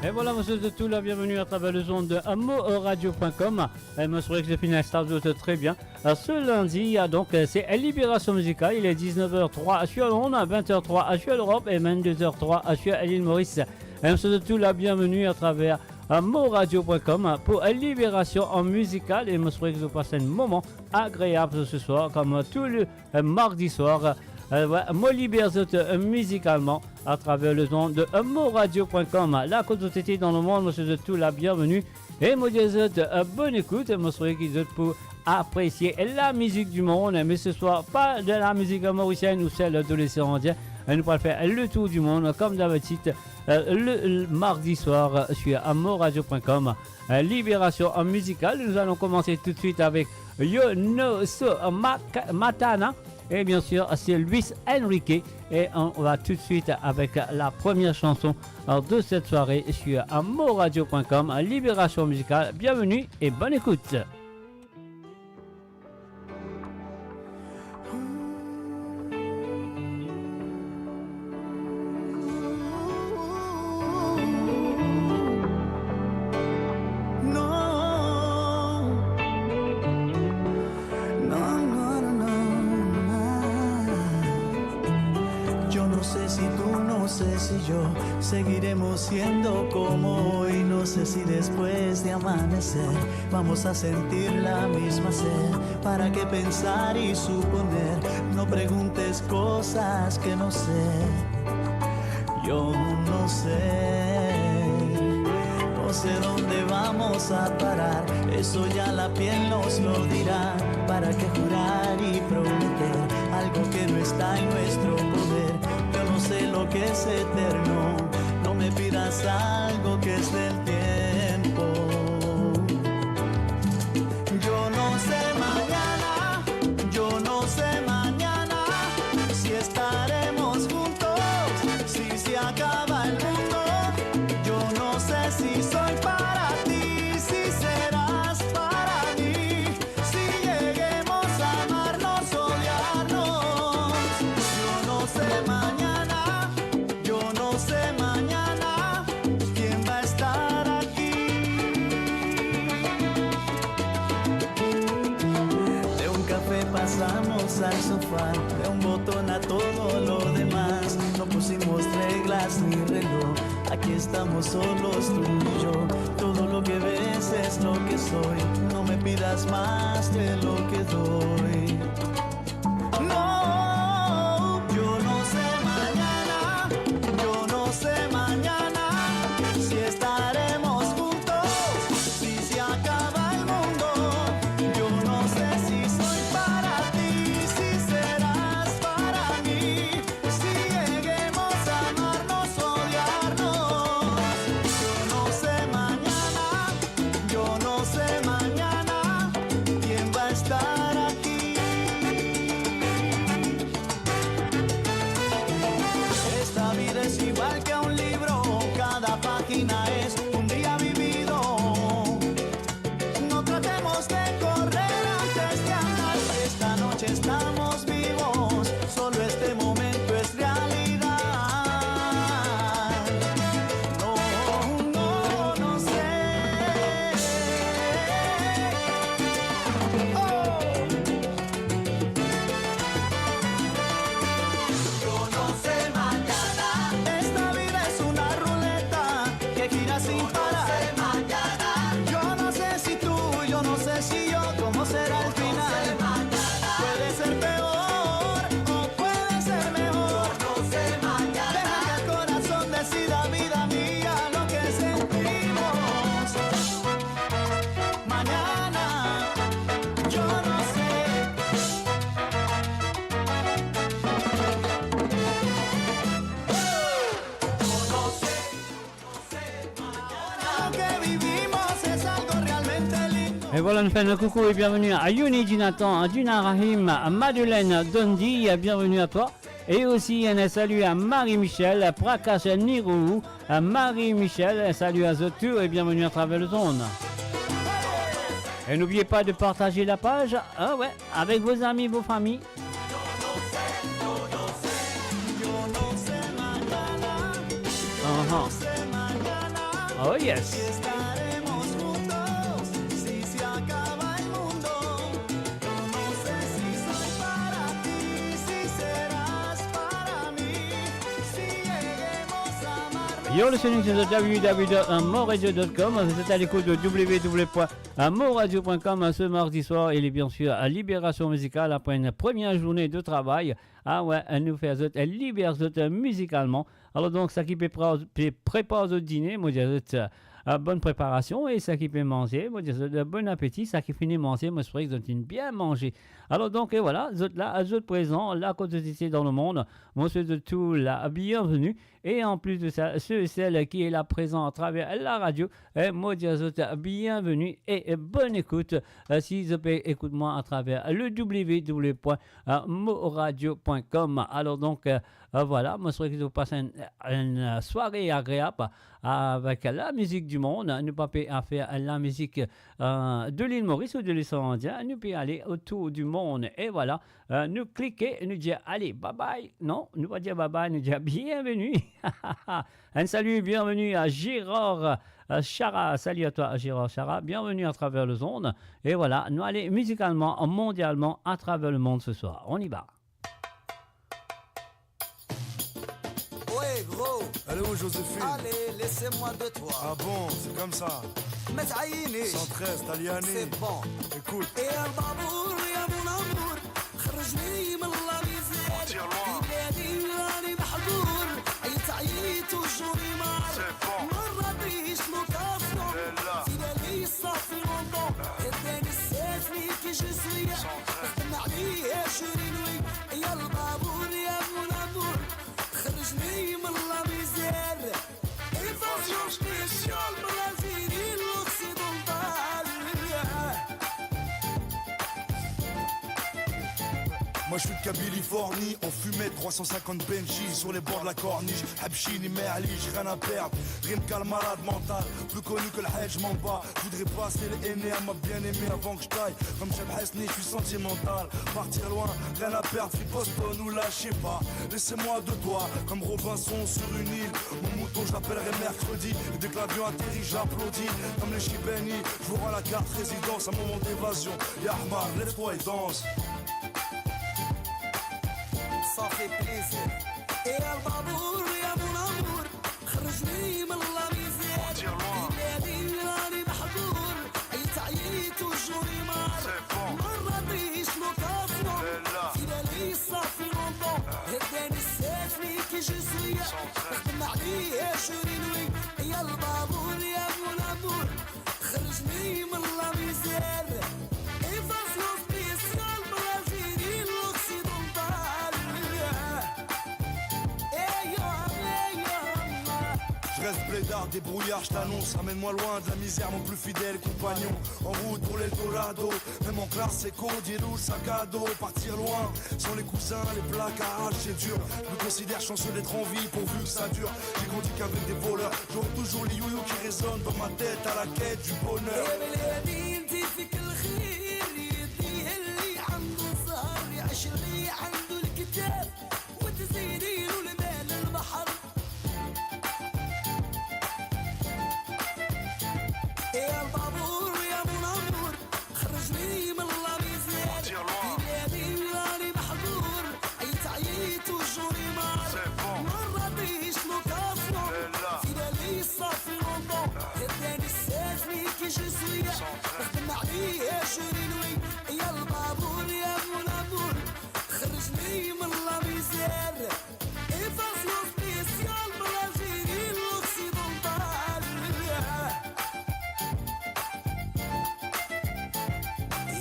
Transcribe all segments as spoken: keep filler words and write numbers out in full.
E vwala, mo swet zot tou la bienveni atraver lezond de amourradio point com. E mo swet ke zot finn instal zot tre bien. Euh, ce lundi, euh, donc, euh, c'est Libération Musicale. Il est dix-neuf heures trois sur Londres, vingt heures trois sur l'Europe et vingt-deux heures trois sur l'île Maurice. E mo swet zot tou la bienveni atraver, euh, amourradio point com, euh, pour, euh, Libération en Musicale. E mo swet ke zot pas enn moman agreab ce soir, comme, euh, tous les, euh, mardis soirs. Euh, ouais, mo liber zot, euh, mizikalman atraver lezond de, euh, amourradio point com. La kot zot ete dan lemond, mo swet zot tou la bienveni. E mo dir zot, euh, bonn ekout, mo swet ke zot pou apresie la mizik dimond, me ce soir, pa de la mizik morisienn ou sel de l'océan Indien. E nou pou al fer le tour du monde, comme d'habitude, euh, le, le mardi soir, euh, sur amourradio point com. Euh, Libération, euh, Musicale. Nous allons commencer tout de suite avec Yo No So, euh, Mac-, Matana. Et bien sûr, c'est Luis Enrique. Et on va tout de suite avec la première chanson, euh, de cette soirée sur amourradio point com, Libération Musicale. Bienvenue et bonne écoute. No, no, no, no, no. Yo no se si tu, no se si yo seguiremos siendo como hoy. No se si después de amanecer vamos a sentir la misma sed. ¿Para qué pensar y suponer? No preguntes cosas que no sé. Yo no sé, no sé dónde vamos a parar. Eso ya la piel nos lo dirá. ¿Para qué jurar y prometer algo que no está en nuestro poder? Yo no sé lo que es eterno. No me pidas algo que es del tiempo. Yo no sé mañana, yo no sé mañana si estaremos juntos, si se acaba el mundo. Yo no sé si soy para ti, si serás para mí, si lleguemos a amarnos, odiarnos. Yo no sé mañana, yo no sé mañana quién va a estar aquí. De un café pasamos al sofá, de un botón a todo lo demás. No pusimos reglas ni reloj, aquí estamos solos tú y yo. Todo lo que ves es lo que soy, no me pidas más de lo que doy. No, yo no sé mañana, yo no sé mañana si estaremos juntos, si se acaba el mundo. Yo no sé si soy para ti, si serás para mí, si lleguemos a amarnos o odiarnos. Yo no sé mañana, yo no sé mañana quién va a estar aquí. Esta vida es igual que un libro, cada página es un día vivido. No tratemos de correr antes de andar. Esta noche estamos vivos, solo este momento es realidad. No, no, no sé. Oh. Yo no sé mañana. Esta vida es una ruleta que gira sin parar. Yo no sé si tú, yo no sé si yo, cómo será el final. Puede ser peor o puede ser mejor. Deja que el corazón decida, vida mía, lo que sentimos. Mañana, yo no sé. Lo que vivimos es algo realmente lindo. Et voilà, nous faisons un coucou et bienvenue à Youni Jonathan, Dina Rahim, à Madeleine Dondi, bienvenue à toi. Et aussi, un salut à Marie-Michel, Prakash Nirou, à Marie-Michel, salut à zot tou et bienvenue atraver lezond. Et n'oubliez pas de partager la page, hein, ouais, avec vos amis, vos familles. Uh-huh. Oh yes. You're listening to the w w w dot moradio dot com. Vous êtes à l'écoute de w w w point moradio point com ce mardi soir. Il est bien sûr à Libération Musicale après une première journée de travail. Ah ouais, nou fer zot, liber zot mizikalman. Alors donc, sa ki pe pra-, pe prepar zot dine, mo dir zot, euh, bonne préparation, e sa ki pe manze, mo dir zot, euh, bon apeti, sa ki fini manze, mo espere ki zot inn bien manze. Alors donc, et voilà, zot la, zot prezan, la kot zot ete dan lemonn, mo swet zot tou la bienvenue. Et en plus de ça, ceux et celles qui est là présent à travers la radio, eh, mo dir zot bienvenue et, et bonne écoute, euh, si zot pe ekout mwa à travers le w w w point moradio point com. Alors donc, euh, euh, voilà, mo swet ki zot pas une, une soirée agréable avec la musique du monde. Nou pa pe fer la musique, euh, de l'île Maurice ou de l'océan Indien, nou pe ale autour du monde. Et voilà, euh, nou klike, nou dir, allez, bye bye. Non, nou pa dir bye bye, nou dir bienvenue. Un salut, bienvenue à Gérard, euh, Chara. Salut à toi, Gérard Chara. Bienvenue à travers les ondes. Et voilà, nou ale mizikalman, mondialement, à travers le monde ce soir. On y va. Ouais, gros. Elle est où, Joséphine ? Allez, laissez-moi de toi. Ah bon, c'est comme ça. Met Aini. Cent treize, Taliani. C'est bon. Écoute. يا البابور يا mon amour، خرجني من la misère. في بلادي راني محظور، عييت عييت وجوني مار. C'est bon. ما نراضيش l'occasion. في بالي صافي longtemps، هداني السيف ليك je suis. خدم عليا je suis. يا البابور يا mon amour، خرجني من la misère. Évasion spéciale, Brésil, l'occidental. Moi je suis de Californie, en fumette, trois cent cinquante Benji sur les bords de la corniche. Habshini, Merlich, rien à perdre, rime qu'à le malade mental, plus connu que le Hajj Mamba. Voudrais passer les haineux à ma bien-aimée avant que je taille. Comme Cheb Hasni, je suis sentimental. Partir loin, rien à perdre, riposte, nous lâchez pas. Laissez-moi de toi, comme Robinson sur une île. Mon mouton, je l'appellerai mercredi. Et dès que l'avion atterrit, j'applaudis. Comme les Chibeni, je vous rends la carte résidence, un moment d'évasion. Yahmar, lève-toi et danse. Ça fait plaisir. يا البابور يا mon amour، خرجني من la misère. في بلادي راني محظور، عييت عييت وجوني مار. ما نراضيش l'occasion. في بالي صافي longtemps، هداني السيف ليك je suis. خدم عليا je suis. يا البابور يا mon amour، خرجني من la misère. Évasion spéciale, Brésil, l'occidental. Hey, yo, hey, yo. Je reste blédard, débrouillard, je t'annonce. Amène-moi loin de la misère, mon plus fidèle compagnon. En route pour l'Eldorado, même en classe éco, dielou, sac à dos, partir loin. Sans les cousins, les placards, c'est dur. Je me considère chanceux d'être en vie pourvu que ça dure. J'ai grandi qu'avec des voleurs. J'aurai toujours les youyou qui résonnent dans ma tête à la quête du bonheur. يا بلادي انت فيك الخير، يدي اللي عنده زهر، يعيش اللي عنده الكتاب، وتزيدي له المال البحر. يا البابور يا mon amour، خرجني من la misère. في بلادي راني محظور، عييت عييت وجوني مار. ما نراضيش l'occasion. في بالي صافي longtemps، هداني السيف ليك je suis. خدم عليا je suis. يا البابور يا mon amour، خرجني من la misère. Évasion spéciale, Brésil, l'occidental.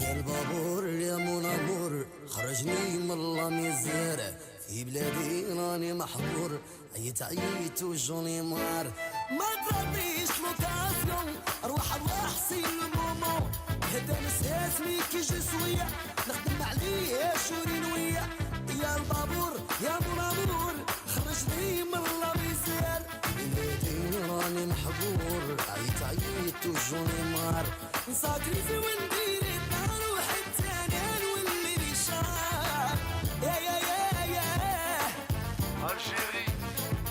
يا البابور يا mon amour، خرجني من la misère. في بلادي راني محظور، عييت عييت وجوني مار. ما تراضيش l'occasion، روح روح c'est le moment. هداني السيف ليك je suis، نخدم عليا je suis. يا البابور يا mon amour، خرجني من la misère. بلادي راني محظور، عييت عييت وجوني مار. Algérie,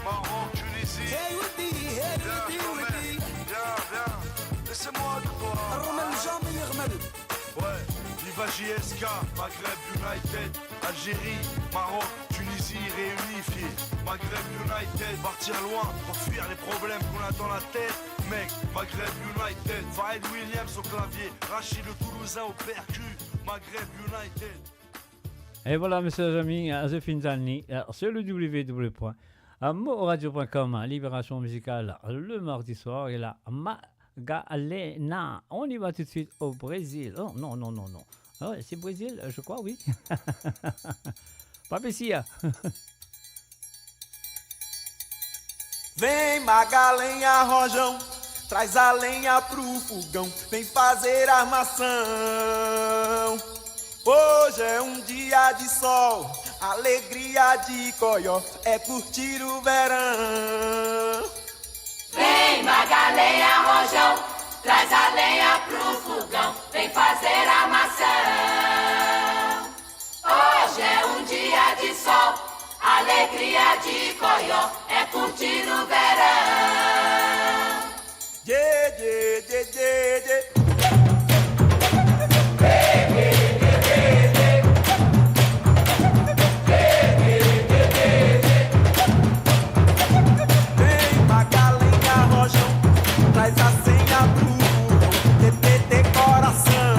Maroc, Tunisie. Viens, je t'emmène. Viens, viens. Laissez-moi de voir. Ouais, Viva J S K, Maghreb United, Algérie, Maroc, Tunisie réunifié. Maghreb United, partir loin pour fuir les problèmes qu'on a dans la tête. Mec, Maghreb United, Pharrell Williams au clavier, Rachid le Toulousain au percu. Maghreb United. E vwala, mesie, zami, se finn tann li, euh, sur le w w w point moradio point com, libération musicale, le mardi soir, e la Magalena. On y va tout de suite au Brésil. Oh, non, non, non, non. Ah ouais, c'est Brésil, je crois, oui. Papicia. Vem, Magalenha, Rojão, traz a lenha pro fogão, vem fazer armação. Hoje é um dia de sol, alegria de Coió, é curtir o verão. Vem, Magalenha, Rojão, traz a lenha pro fogão, vem fazer armação. Hoje é um dia de sol, alegria de Coió, é curtir o verão. Dê, dê, dê, dê, dê. Vem, Magalenha, Rojão, traz a senha pro burro, T T T coração.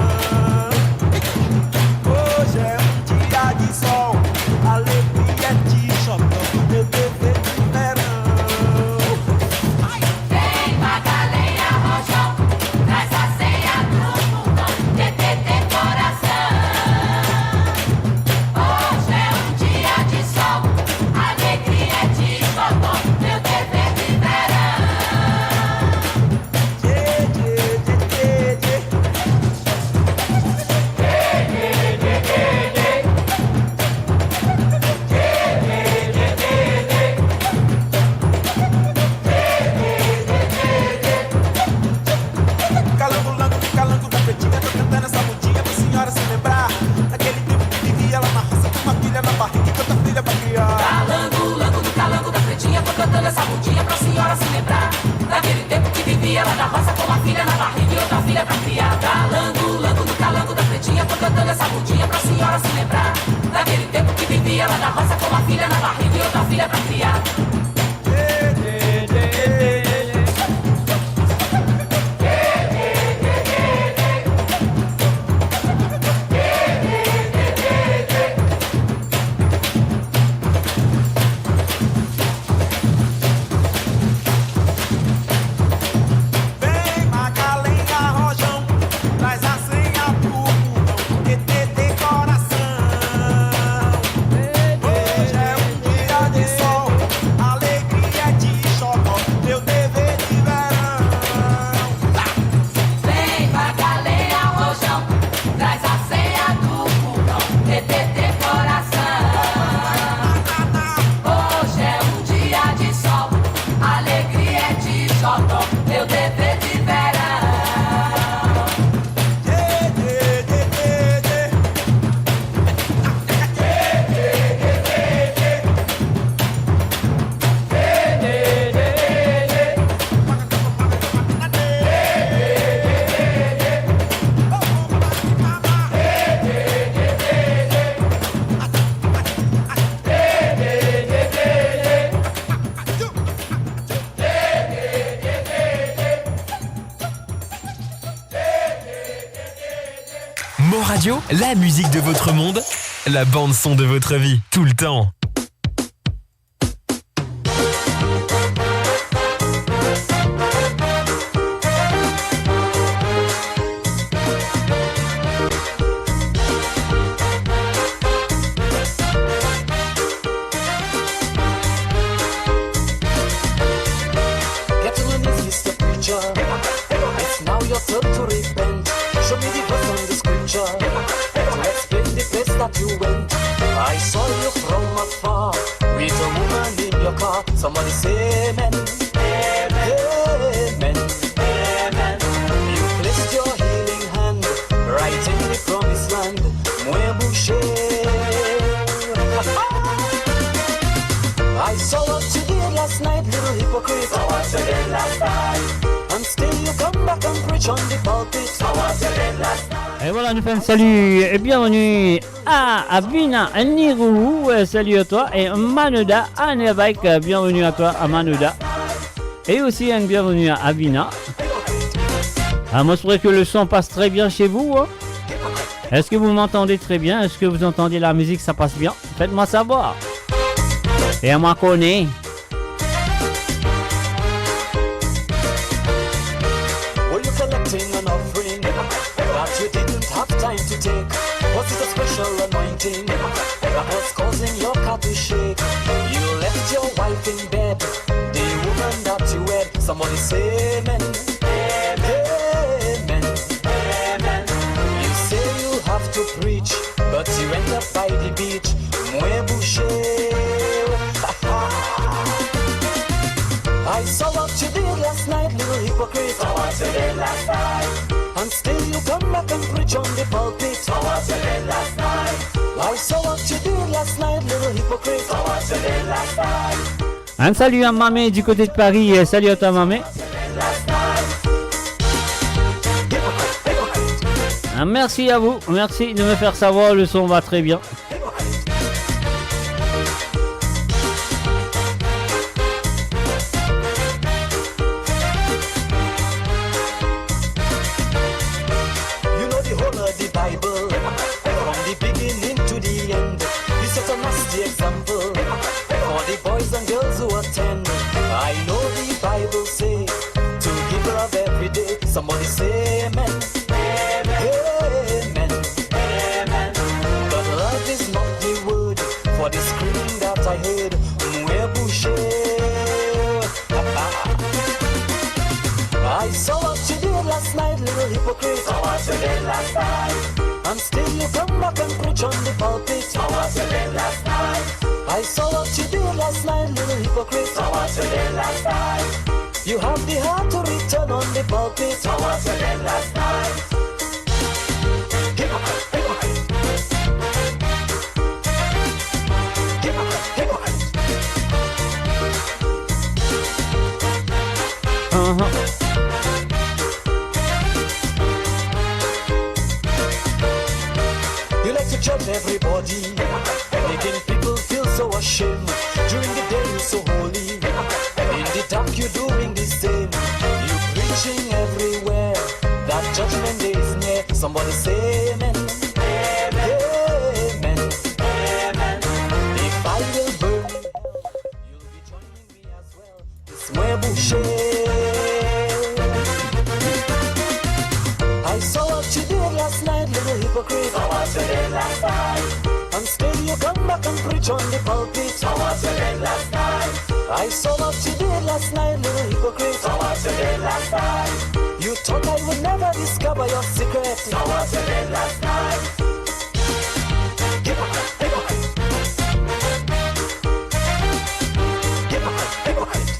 Hoje é um dia de sol, alegria de Chocó, meu T T T verão. Vem, Magalenha, Rojão, traz a senha pro burro, T T T coração. Hoje é um dia de sol, alegria de Chocó, meu T T T verão. Calango, lango, no calango da Pretinha, tô cantando essa modinha pra senhora se lembrar daquele tempo que vivia lá na roça com uma filha na barriga e tanta filha pra criar. Calango, lango, no calango da Pretinha, tô cantando essa modinha pra senhora se lembrar daquele tempo que vivia lá na roça com uma filha na barriga e outra filha pra criar. Calango, lango, no calango da Pretinha, tô cantando essa modinha pra senhora se lembrar daquele tempo que vivia lá na roça com uma filha na barriga e outra filha pra criar. Vem, Magalenha, Rojão, traz a senha pro burro, T T T coração. Hoje é um dia de sol, alegria de Chocó, meu T T T verão. Vem, Magalenha, Rojão, traz a senha do fogão, T T T coração. Hoje é um dia de sol, alegria de Chocó, meu T T T verão. Mon Radio, la musique de votre monde, la bande son de votre vie, tout le temps. Get on your knees, Mister Preacher. It's now your turn to repent. Show me the verse and the scripture to explain the place that you went. I saw you from afar with a woman in your car. Somebody say amen. Amen. Amen. Amen. You placed your healing Et voilà, nou fer enn sali e bienveni a Avina Nirou, euh, salut à toi, et Manoda Anerbike, euh, bienvenue à toi à Manoda. Et aussi une bienvenue à Avina. Ah, moi, je souhaite que le son passe très bien chez vous, hein. Est-ce que vous m'entendez très bien ? Est-ce que vous entendez la musique, ça passe bien ? Faites-moi savoir. Et à moi, connaît. Were you collecting an offering that you didn't have time to take? Was it a special anointing that was causing your car to shake? You left your wife in bed, the woman that you wed. Somebody say amen. Amen. Amen. You say you have to preach, but you end up by the beach. Mwen bouche. I saw what you did last night, little hypocrite. Saw what you did last night. And still you come back and preach on the pulpit. Saw what you did last night. I saw what you did last night, little hypocrite. Saw what you did last night. Un salut à Mamé du côté de Paris. Euh, salut à toi, Mamé. Ah, merci à vous. Merci de me faire savoir. Le son va très bien. You know the whole of the Bible, from the beginning to the end. You set a nasty example for the boys and girls who attend. I know the Bible say to give love every day. Somebody say amen. Amen. Amen. But love is not the word for the screaming that I heard. Mwen bouche. I saw what you did last night, little hypocrite. Saw what you did last night. And still you come back and preach on the pulpit. Saw what you did last night. I saw what you did last night, little hypocrite. Saw what you did last night. You have the heart to return on the pulpit. Saw what you did last night. Hypocrite, hypocrite. Hypocrite, hypocrite. Uh-huh. You like to judge everybody, making people feel so ashamed. During the day you so holy, in the dark you doing the same. You preaching everywhere that judgment day is near. Somebody say amen. Amen. Amen. If I will burn, you'll be joining me as well. Mwen bouche. I saw what you did last night, little hypocrite. Saw what you did last night. And still you come back and preach on the pulpit. Saw what you did last night. I saw what you did last night, little hypocrite. Saw what you did last night. You thought I would never discover your secret. Saw what you did last night. Hypocrite, hypocrite. Hypocrite, hypocrite.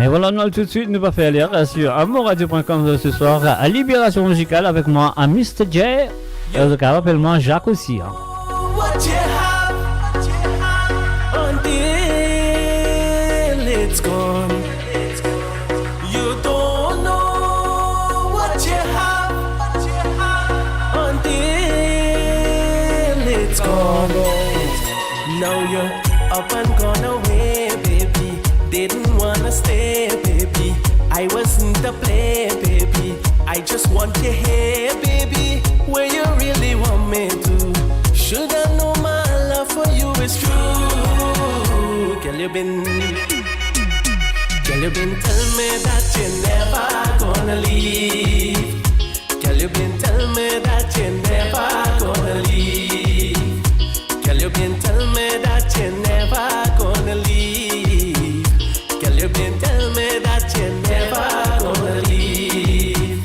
Et voilà, nou toutswit, nou pa fer ler, euh, sur amourradio point com, euh, ce soir, à Libération Musicale avec moi, à Mister J. Euh, le gars appelle moi Jacques aussi, hein. What you have until it's gone. You don't know what you have until it's gone. Now you're up and gone away, baby. Didn't wanna stay, baby. I wasn't to blame, baby. I just want you here, baby. Where you really want me to? Should I know my love for you is true? Girl, you been, girl, you been tell me that you're never gonna leave. Girl, you been tell me that you're never gonna leave. Girl, you been tell me that you're never gonna leave. Girl, you been tell me that you're never gonna leave.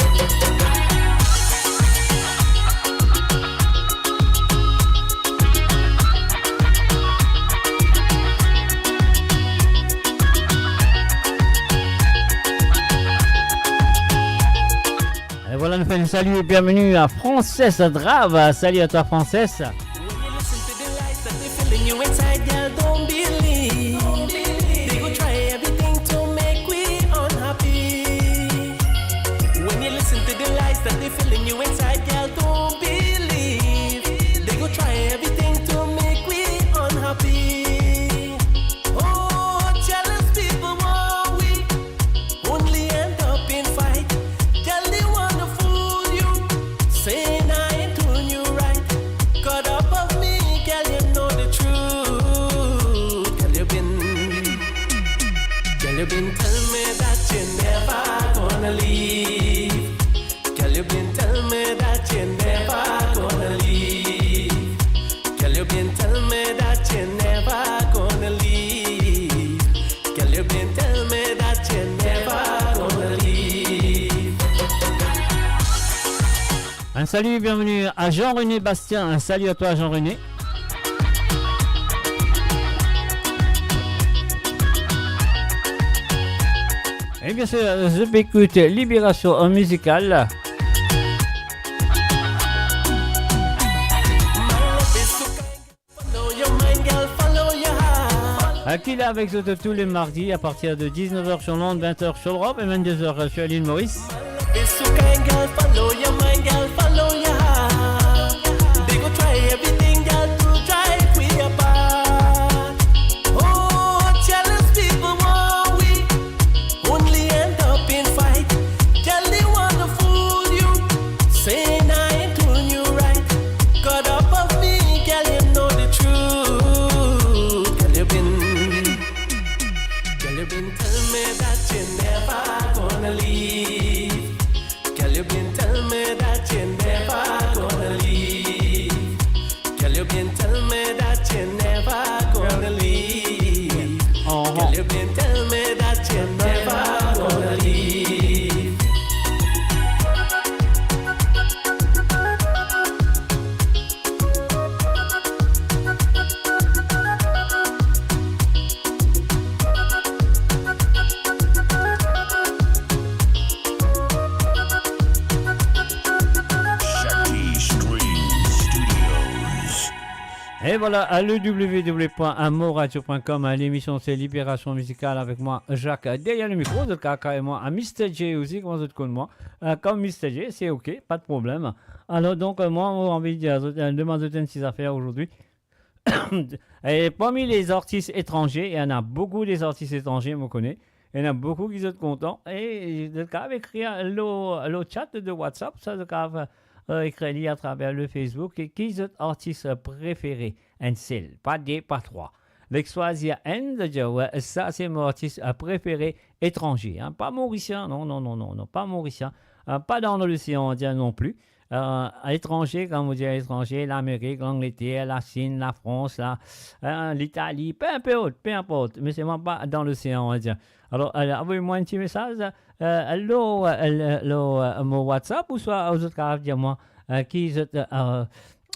On fait un salut et bienvenue à Frances Drave. Salut à toi, Frances. When you listen to the lies that they filling you inside, girl, don't believe. They go try everything to make we unhappy. When you listen to the lies that they filling you inside, girl, don't believe. They go try everything to make we unhappy. Oh, jealous people want we only end up in fight. Girl, they wanna fool you, saying I ain't doing you right. Caught up of me, girl, you know the truth. Girl, you been, girl, you been telling me that you're never gonna leave. Girl, you been telling me that you're never gonna leave. Girl, you been telling me that you're never gonna leave. Girl, you been telling me that you're never gonna leave. Un salut, bienvenue à Jean-René Bastien. Un salut à toi, Jean-René. Et bien sûr, je peux écouter Libération Musicale. Follow your mind, girl, follow your heart. Akila avec zot tous les mardis à partir de dix-neuf heures sur l'onde, vingt heures sur l'Europe et vingt-deux heures sur l'île Maurice. It's okay, girl, follow your mind, girl, follow your heart. They go try everything, girl, to drive we apart. Oh, jealous people want we only end up in fight. Girl, they wanna fool you, saying I ain't doing you right. Caught up of me, girl, you know the truth. Girl, you been, girl, you been telling me that you're never gonna leave. Girl, you been telling me that you're never gonna leave. Girl, you been telling me that you're never gonna leave. Uh-huh. Girl, you been telling me that you're never gonna leave. Shakti Stream Studios. Et voilà, le w w w point amoradio point com, hein, l'émission c'est Libération Musicale avec moi, Jacques, derrière le micro, zot kapav apel mwa Mister J aussi, kouma zot konn mwa, euh, comme Mister J, c'est ok, pas de problème. Alors donc, euh, moi, j'ai envie de dire, euh, demander une petite affaire aujourd'hui. Et parmi les artistes étrangers, il y en a beaucoup des artistes étrangers, mo kone. Il y en a beaucoup qui sont contents. Et zot kapav ekrir lor, lor chat de WhatsApp, sa zot kapav, euh, ekrir li à travers le Facebook. E ki zot artis prefere, enn sel, pa de, pa trwa. Zot swazir enn, zot dir, ouais, sa se mo artis, euh, prefere etranze, hein. Pa morisien, non, non, non, non, non, pa morisien. Euh, pas dans l'océan Indien non plus. Euh, etranze, kan mo dir etranze, Lamerik, Langleter, Lasinn, Lafrans, la, euh, Litali, peu importe, peu importe, me selman pa dan losean Indien. Alor, euh, avoy mwa enn ti mesaz, euh, lor, euh, lor, euh, mo WhatsApp, ouswa zot kapav dir mwa, euh, ki zot, euh,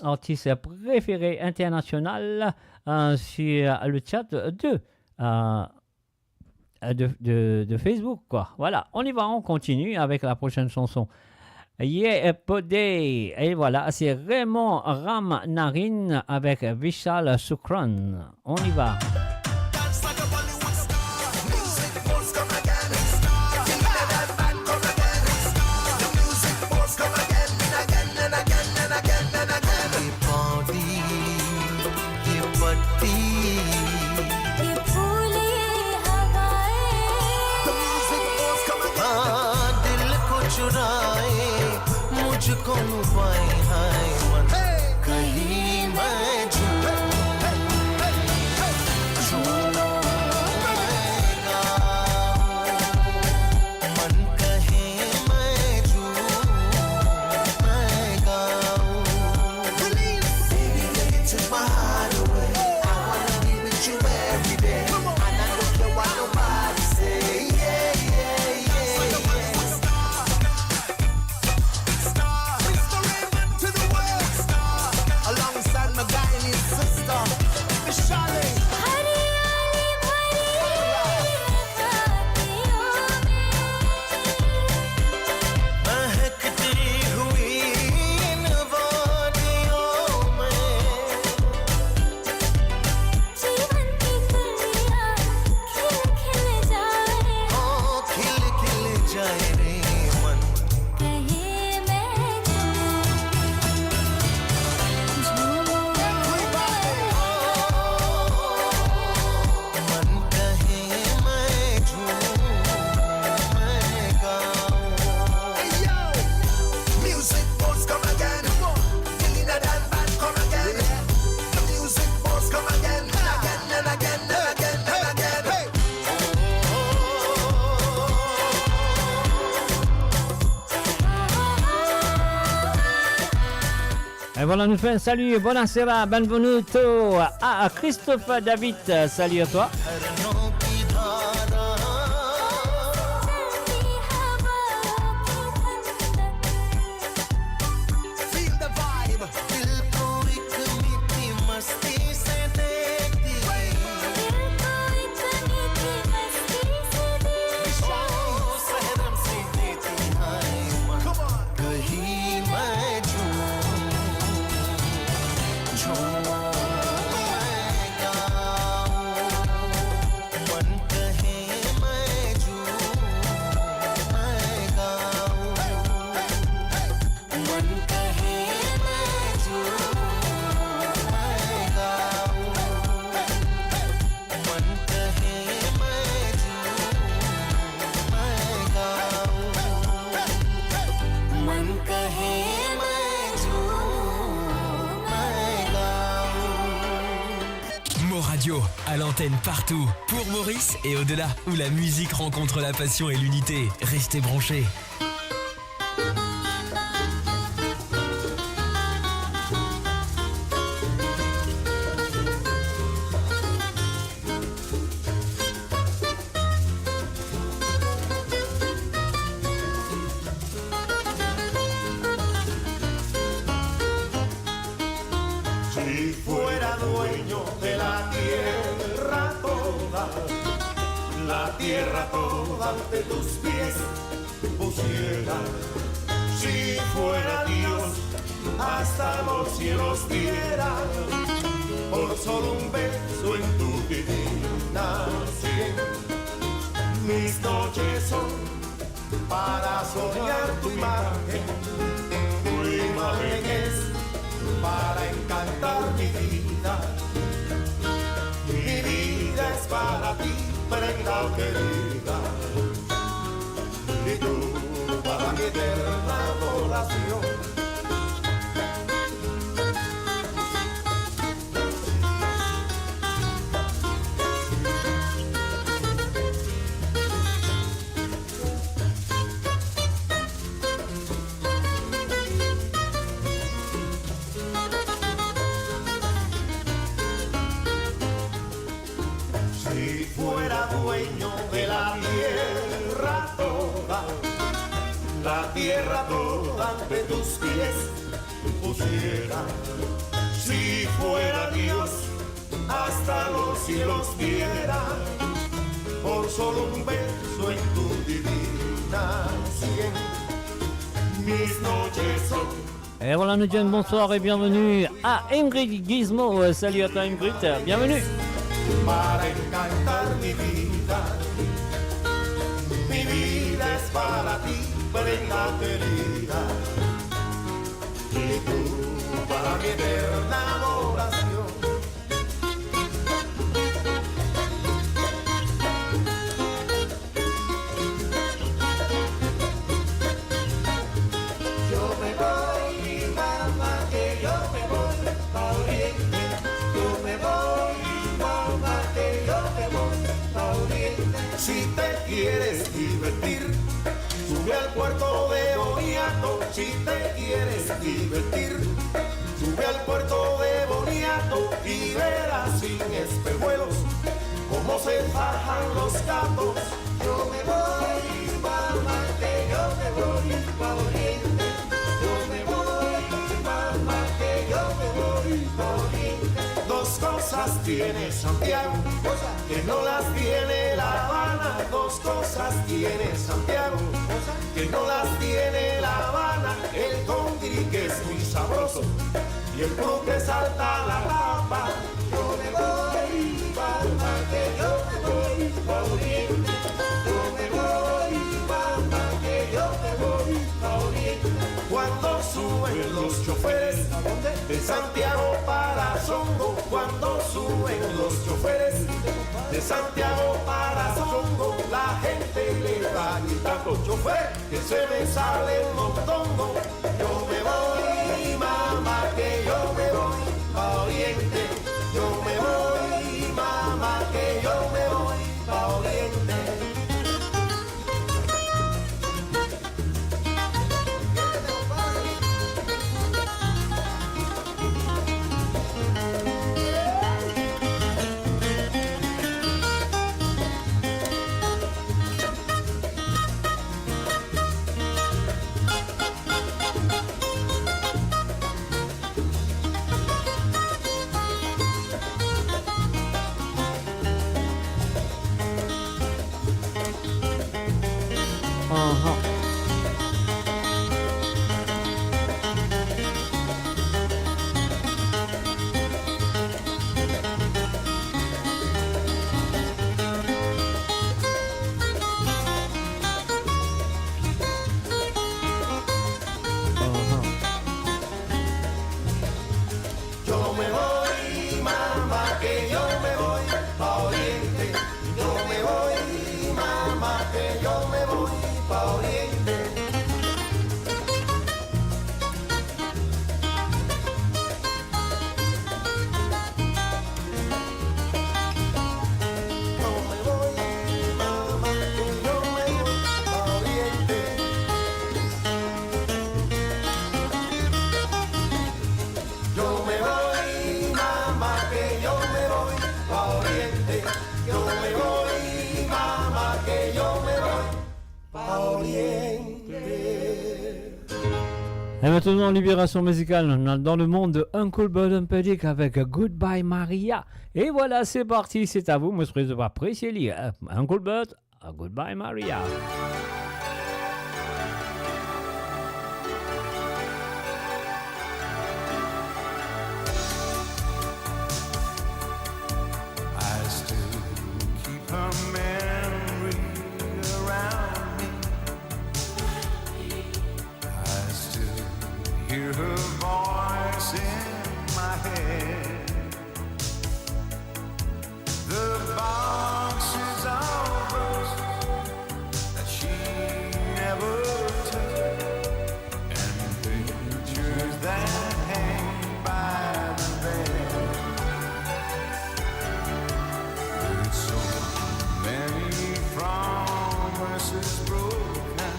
artis prefere internasional, euh, sur le chat de, euh, euh, de, de, de Facebook, quoi. Voilà, on y va, on continue avec la prochaine chanson. Yeah, Podé. Et voilà, c'est Raymond Ramnarine avec Vishal Sukran. On y va. ये पत्ती, ये फूल, ये हवाएं, हाँ, दिल को चुराए, मुझको लुभाए, हाय मन, कहीं मैं झूम, झूम, मन कहे मैं झूम, मैं गाऊं। Baby, take it to my heart away. I wanna be with you every day. And I don't care what nobody say. Yeah, yeah, yeah, yeah. Star, Mister Raymond to the world. Star, alongside E vwala, nou fer enn sali, bonasera, benvenuto a Christophe David, sali a twa. Feel the vibe. दिल को एक मीठी मस्ती से देखती। दिल को एक मीठी मस्ती से देखती। ओ, शहनम से देती हाय। Come on। कहीं मैं झूम, झूम मैं गाऊं। मन कहे मैं झूम, मैं गाऊं। मन कहे मैं झूम, मैं गाऊं। मन कहे मैं झूम, मैं गाऊं। मन कहे मैं झूम, मैं गाऊं। Mo Radio, à l'antenne partout, pour Maurice et au-delà, où la musique rencontre la passion et l'unité. Restez branchés. Si fuera dueño de la tierra toda, la tierra toda ante tus pies pusiera. Si fuera Dios, hasta los cielos diera, por solo un beso en tu divina sien. Mis noches son para soñar tu imagen, tu imagen es para encantar mi vida. Mi vida es para ti, prenda querida, y tú para mi eterna adoración. Si fuera dueño de la tierra toda, la tierra toda ante tus pies pusiera. Si fuera Dios, hasta los cielos diera, por solo un beso en tu divina sien. Mis noches son E vwala, nou dir bonswar e bienveni a Ingrid Gizmo. Sali a twa, Ingrid, bienveni. Para encantar mi vida, mi vida es para ti, prenda querida, y tú para mi eterna adoración. Yo me voy, mamá, que yo me voy pa Oriente. Yo me voy, mamá, que yo me voy pa Oriente. Si te quieres divertir, sube al puerto de Boniato. Si te quieres divertir, sube al puerto de Boniato y verás sin espejuelos cómo se fajan los gatos. Yo me voy, mamá, que yo me voy pa Oriente. Yo me voy, mamá, que yo me voy pa Oriente. Dos cosas tiene Santiago, cosa que no las tiene La Habana. Dos cosas tiene Santiago, cosa que no las tiene La Habana. El congri, que es muy sabroso, y el pulque salta la tapa. Yo me voy, mamá, que yo me voy pa Oriente. Yo me voy, mamá, que yo me voy pa Oriente. Cuando suben los choferes de Santiago para Zongo, cuando suben los choferes de Santiago para Zongo, la gente le va gritando: "Chofer, que se me sale el mondongo". Yo me voy, mamá, que yo me voy pa Oriente. Yo me voy, mamá, que yo me voy pa Oriente. Aha. Aha. Yo me voy, mama, que yo me voy pa Oriente. Yo me voy, mama, que yo me voy pa Oriente. Yo me voy, mama, que yo me voy pa Oriente. Yo me voy, mama, que yo me voy pa Oriente. Yo me voy, mama, que yo me voy pa Oriente. E aster, dan Libération Musicale, nou al dan lemond de Uncle Bert Humperdinck avek Goodbye Maria. E vwala, se parti, se a vou, mo espere zot va apresie li, eh, Uncle Bert, Goodbye Maria. I still keep her memory around me. I still hear her voice in my head. The boxes of roses that she never took, and pictures that hang by the bed. With so many promises broken,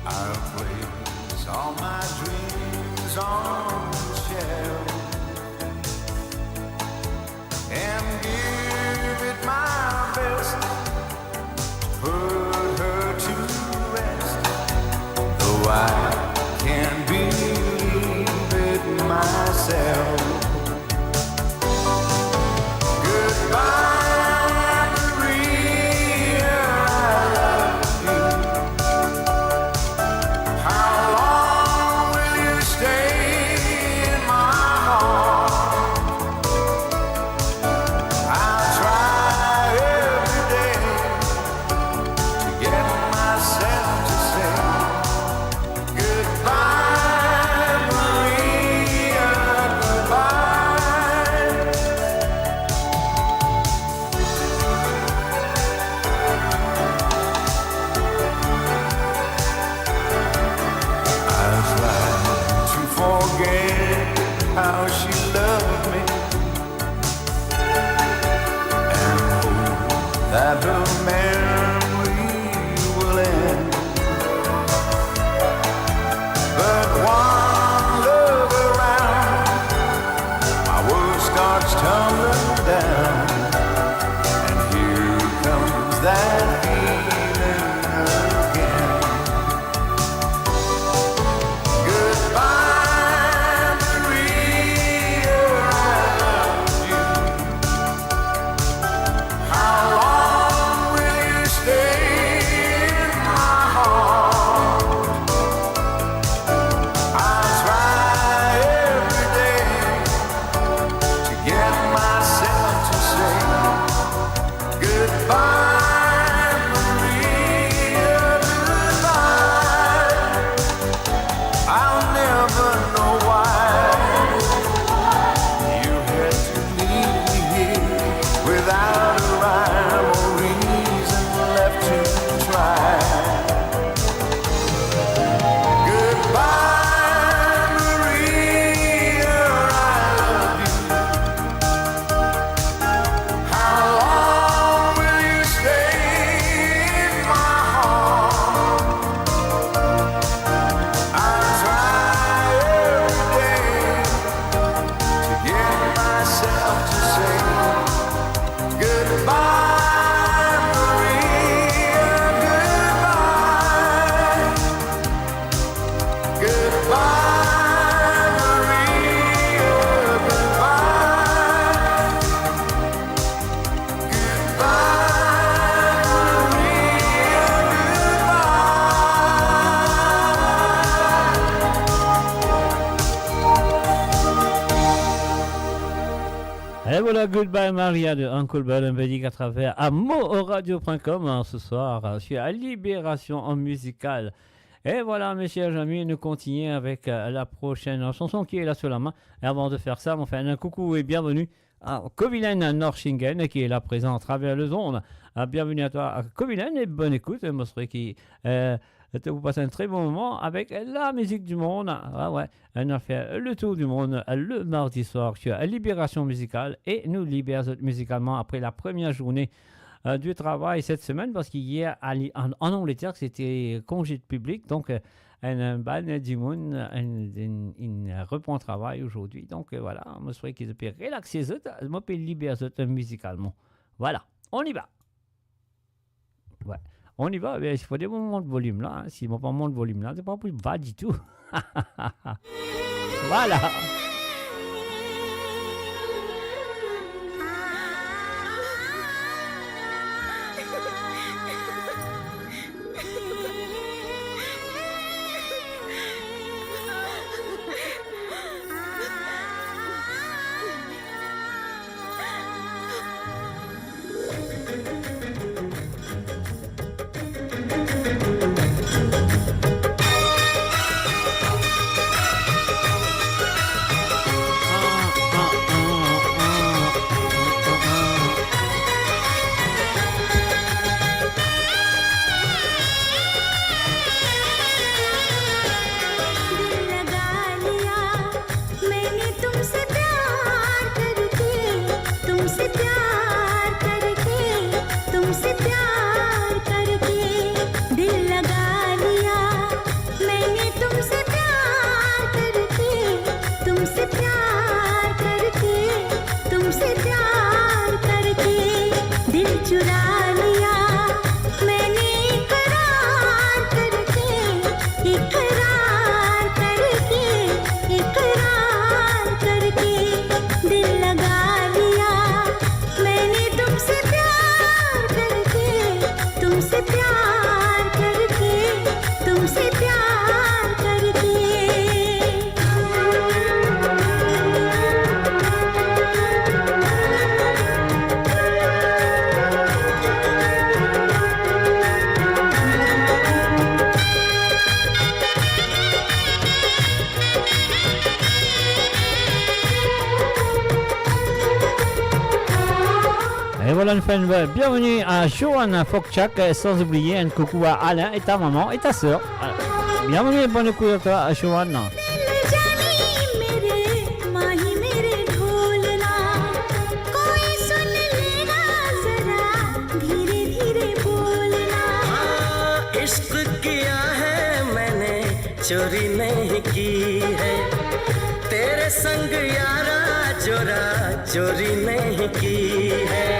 I'll place all my dreams on the shelf and give it my best, put her to rest, though I can't believe it myself. Goodbye, Maria, I love you. How long will you stay in my heart? I try every day to get myself to say goodbye, Maria, goodbye. I try to forget how she loved me, and hope that her memory will end. But one look around, my world starts tumbling down, and here comes that feeling again. Goodbye, Maria, I love you. How long will you stay in my heart? I try every day to get myself to say goodbye, Goodbye Maria de Uncle Bud and Baby à travers amouradio point com, hein, ce soir, euh, sur Libération en Musicale. Et voilà, mes chers amis, nous continuons avec, euh, la prochaine chanson qui est là sur la main. Et avant de faire ça, on fait un coucou et bienvenue à Kovilen Norshingen qui est là présent à travers le zone. Ah, bienvenue à toi, à Kovilen, et bonne écoute. Moi, je serai qui, euh, vous passez un très bon moment avec la musique du monde. Ah ouais, on a fait le tour du monde le mardi soir sur Libération Musicale et nous libère musicalement après la première journée, euh, du travail cette semaine parce qu'hier, à Li-, en, en Angleterre, c'était congé de public. Donc, euh, enn, enn bann dimoun, enn, enn, enn repran travay azordi. Donk, euh, voilà, mo swete ki zot pe relaxe zot, mo pe liber zot mizikalman. Voilà, on y va. Ouais, on y va. Be, fode mo mont volim la, hein. Si mo pa mont volim la, se pa pou va ditou. Voilà. दिल लगा लिया मैंने तुमसे प्यार करके, तुमसे प्यार करके, तुमसे प्यार करके। दिल लगा लिया मैंने तुमसे प्यार करके, तुमसे प्यार करके, तुमसे प्यार करके। दिल चुरा लिया मैंने इकरार करके, इकरार करके, इकरार करके। दिल लगा लिया मैंने तुमसे प्यार करके, तुमसे प्यार करके, तुमसे प्यार करके। Et voilà, une fois une fois, bienvenue à Johan Fokchak, sans oublier un coucou à Alain et ta maman et ta sœur. Bienvenue et bonne écoute à toi, Johan. दिल जानी मेरे, माही मेरे ढोलना, कोई सुन लेगा जरा, धीरे धीरे बोलना। हाँ, इश्क किया है मैंने, चोरी नहीं की है, तेरे संग यारा जोरा चोरी नहीं की है।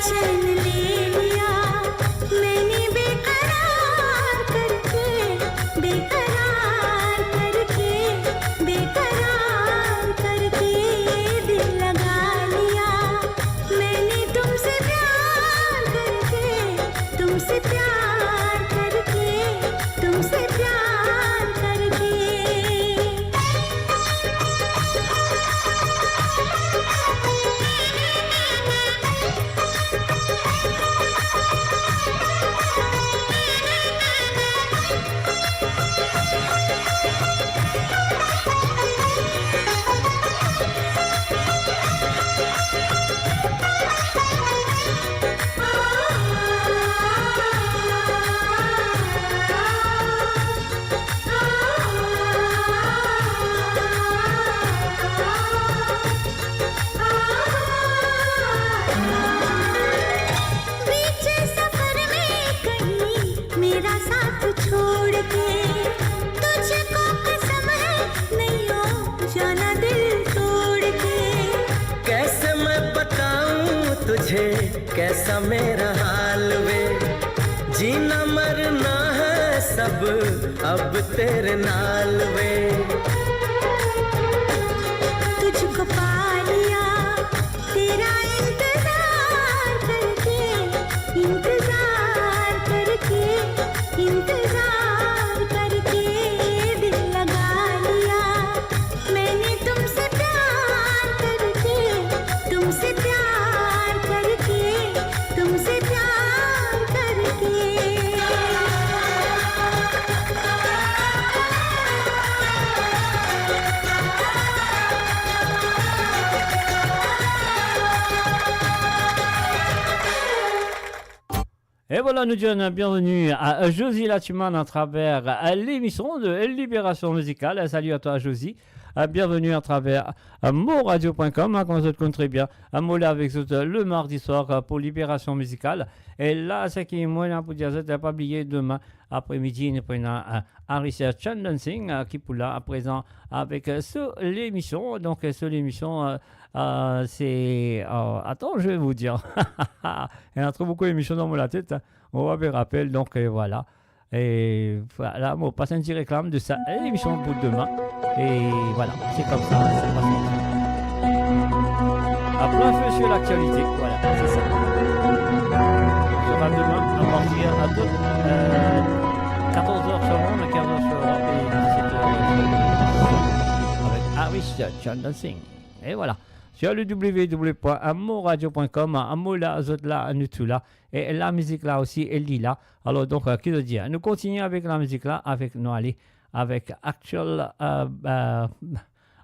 चैन ले लिया मैंने बेकरार करके, बेकरार करके, बेकरार करके। दिल लगा लिया मैंने तुमसे प्यार करके, तुमसे प्यार करके, तुमसे प्यार करके। बीच सफर में कहीं मेरा साथ छोड़ के, तुझको कसम है नहीं हो जाना दिल तोड़ के। कैसे मैं बताऊं तुझे कैसा मेरा हाल वे, जीना मरना है सब अब तेरे नाल वे। तुझको पा लिया तेरा इंतजार करके, इंतजार करके, इंतजार करके। दिल लगा लिया मैंने तुमसे प्यार कर Et voilà, nous disons bienvenue à Josie Latuman à travers, euh, l'émission de Libération Musicale. Salut à toi, Josie. Euh, bienvenue à travers, euh, moradio point com, hein, kouma zot konn tre bien. Euh, mo la avek zot, euh, le mardi soir, euh, pour Libération Musicale. E la, seki mo ena pou dir zot, pa bliye, demin apremidi, nou pou ena, euh, Aris Chandan Singh, euh, ki pou la aprezan avek, euh, so lemision. Donk, euh, so lemision, euh, euh, c'est, euh, attends, je vais vous dire. Il y a trop beaucoup d'émissions dans mon la tête, hein. On va me rappeler, donc, euh, voilà. E voilà, mo pas enn ti reklam de sa, lemision pou demin. E voilà, c'est comme ça, c'est comme ça. À plein feu sur l'actualité, voilà, c'est ça. On sera demain à partir à de, euh, quatorze heures sur Mont, quinze heures sur Europe et dix-sept heures avec Aris Chandan Singh. E voilà. Sur le w w w point moradio point com, mo la, zot la, nou tou la. E la mizik la osi, li la. Alor, donk, euh, ki zot dir? Nou kontigne avek la mizik la, avek, nou ale avek Akel, euh, euh,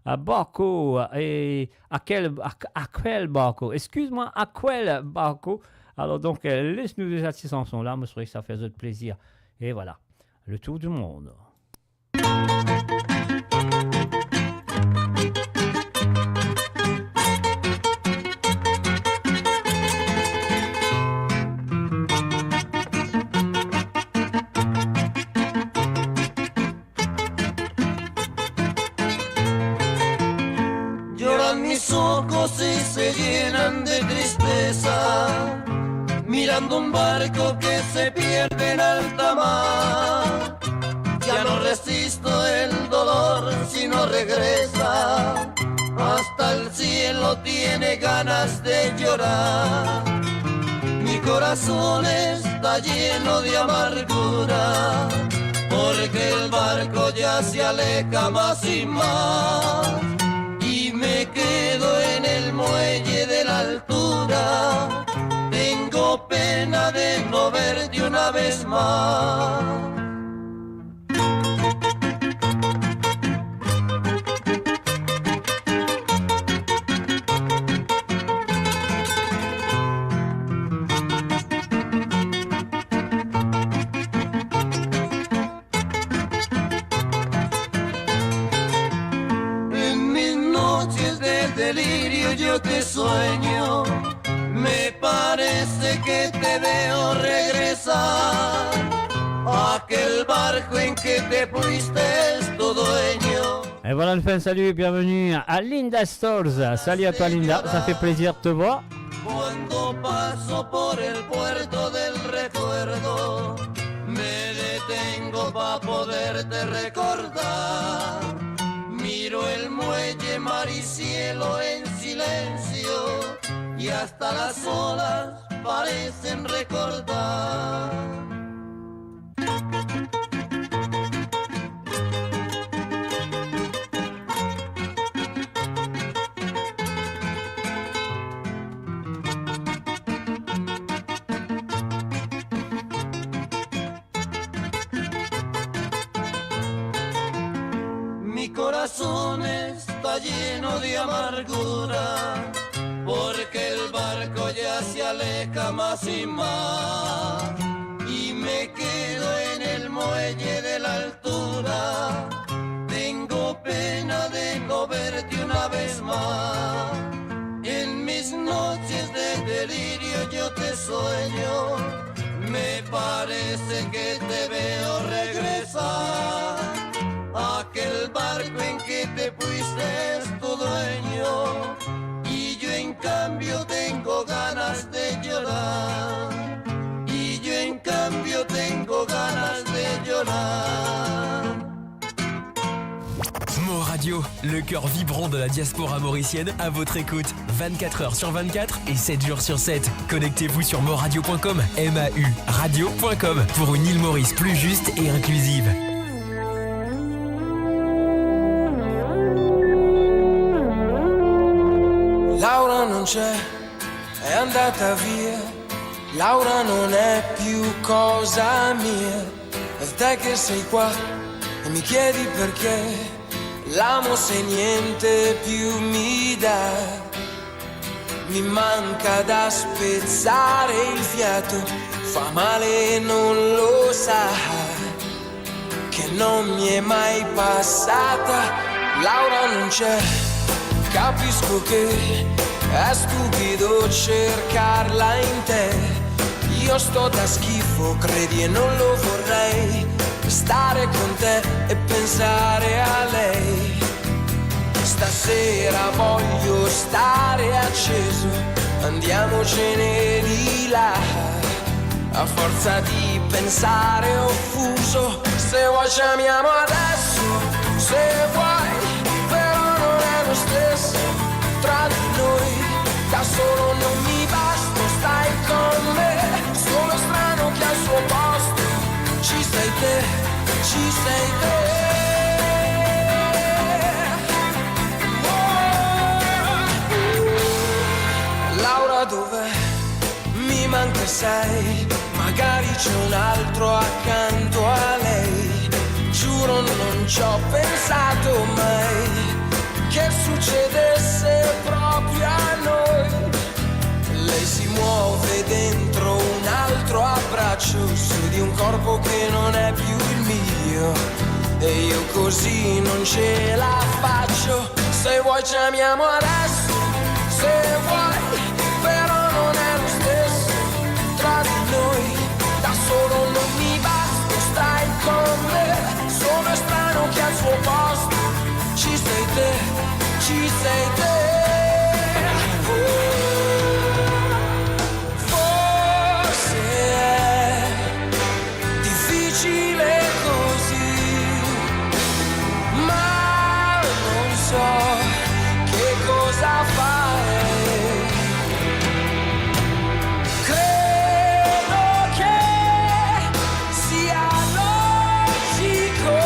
euh, Barco, e Akel, Ak-, Akel Barco. Excuse-moi, Akel Barco. Alor, donk, euh, les nou deza ti sanson la, mo swete sa fer zot plezir. E voilà, le tour du monde. Lloran mis ojos y se llenan de tristeza, mirando un barco que se pierde en alta mar. Ya no resisto el dolor si no regresa, hasta el cielo tiene ganas de llorar. Mi corazón está lleno de amargura, porque el barco ya se aleja más y más, y me quedo en el muelle de la altura. Tengo pena de no verte una vez más. En mis noches de delirio yo te sueño, me parece que te veo regresar. Aquel barco en que te fuiste es tu dueño. Et voilà, on fait un salut et bienvenue à Linda Stores. Salut à toi, Linda, ça fait plaisir de te voir. Cuando paso por el puerto del recuerdo, me detengo pa poderte recordar. Miro el muelle, mar y cielo en silencio, y hasta las olas parecen recordar. Mi corazón está lleno de amargura, porque el barco ya se aleja más y más, y me quedo en el muelle de la altura. Tengo pena de no verte una vez más. En mis noches de delirio yo te sueño, me parece que te veo regresar. Aquel barco en que te fuiste es tu dueño, y yo en cambio tengo ganas de llorar. Y yo en cambio tengo ganas de llorar. Mor Radio, le cœur vibrant de la diaspora mauricienne à votre écoute, vingt-quatre heures sur vingt-quatre et sept jours sur sept. Connectez-vous sur mor radio point com, M A U radio point com, pour une île Maurice plus juste et inclusive. Laura non c'è, è andata via. Laura non è più cosa mia. E te che sei qua e mi chiedi perché. L'amo se niente più mi dà. Mi manca da spezzare il fiato. Pa male non lo sa, che non mi è mai passata. Laura non c'è, capisco che è stupido cercarla in te. Io sto da schifo, credi e non lo vorrei, stare con te e pensare a lei. Stasera voglio stare acceso, andiamocene di là. A forza di pensare offuso, se vuoi ci amiamo adesso, se vuoi, però non è lo stesso tra di noi. Da solo non mi basta, stai con me, solo strano che al suo posto ci sei te, ci sei te. Oh. Laura, dov'è? Mi manca, sai, magari c'è un altro accanto a lei. Giuro, non ci ho pensato mai che succedesse proprio a noi. Lei si muove dentro un altro abbraccio, su di un corpo che non è più il mio, e io così non ce la faccio. Se vuoi ci amiamo adesso, se vuoi, però non è lo stesso tra di noi. Da solo non mi basta, stai con me, sono strano che al suo posto ci sei te, ci sei te. Uh, forse è difficile così, ma non so che cosa fare. Credo che sia logico,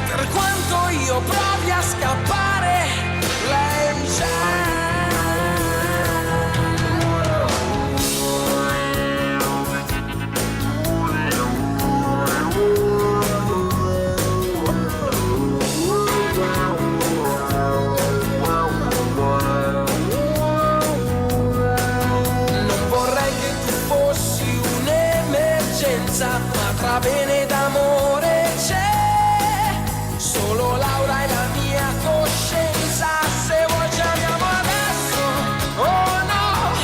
per quanto io provi a scappare, lei già Non vorrei che tu fossi un'emergenza, ma tra bene ed amore c'è solo Laura e la mia coscienza. Se vuoi ci amiamo adesso, oh no,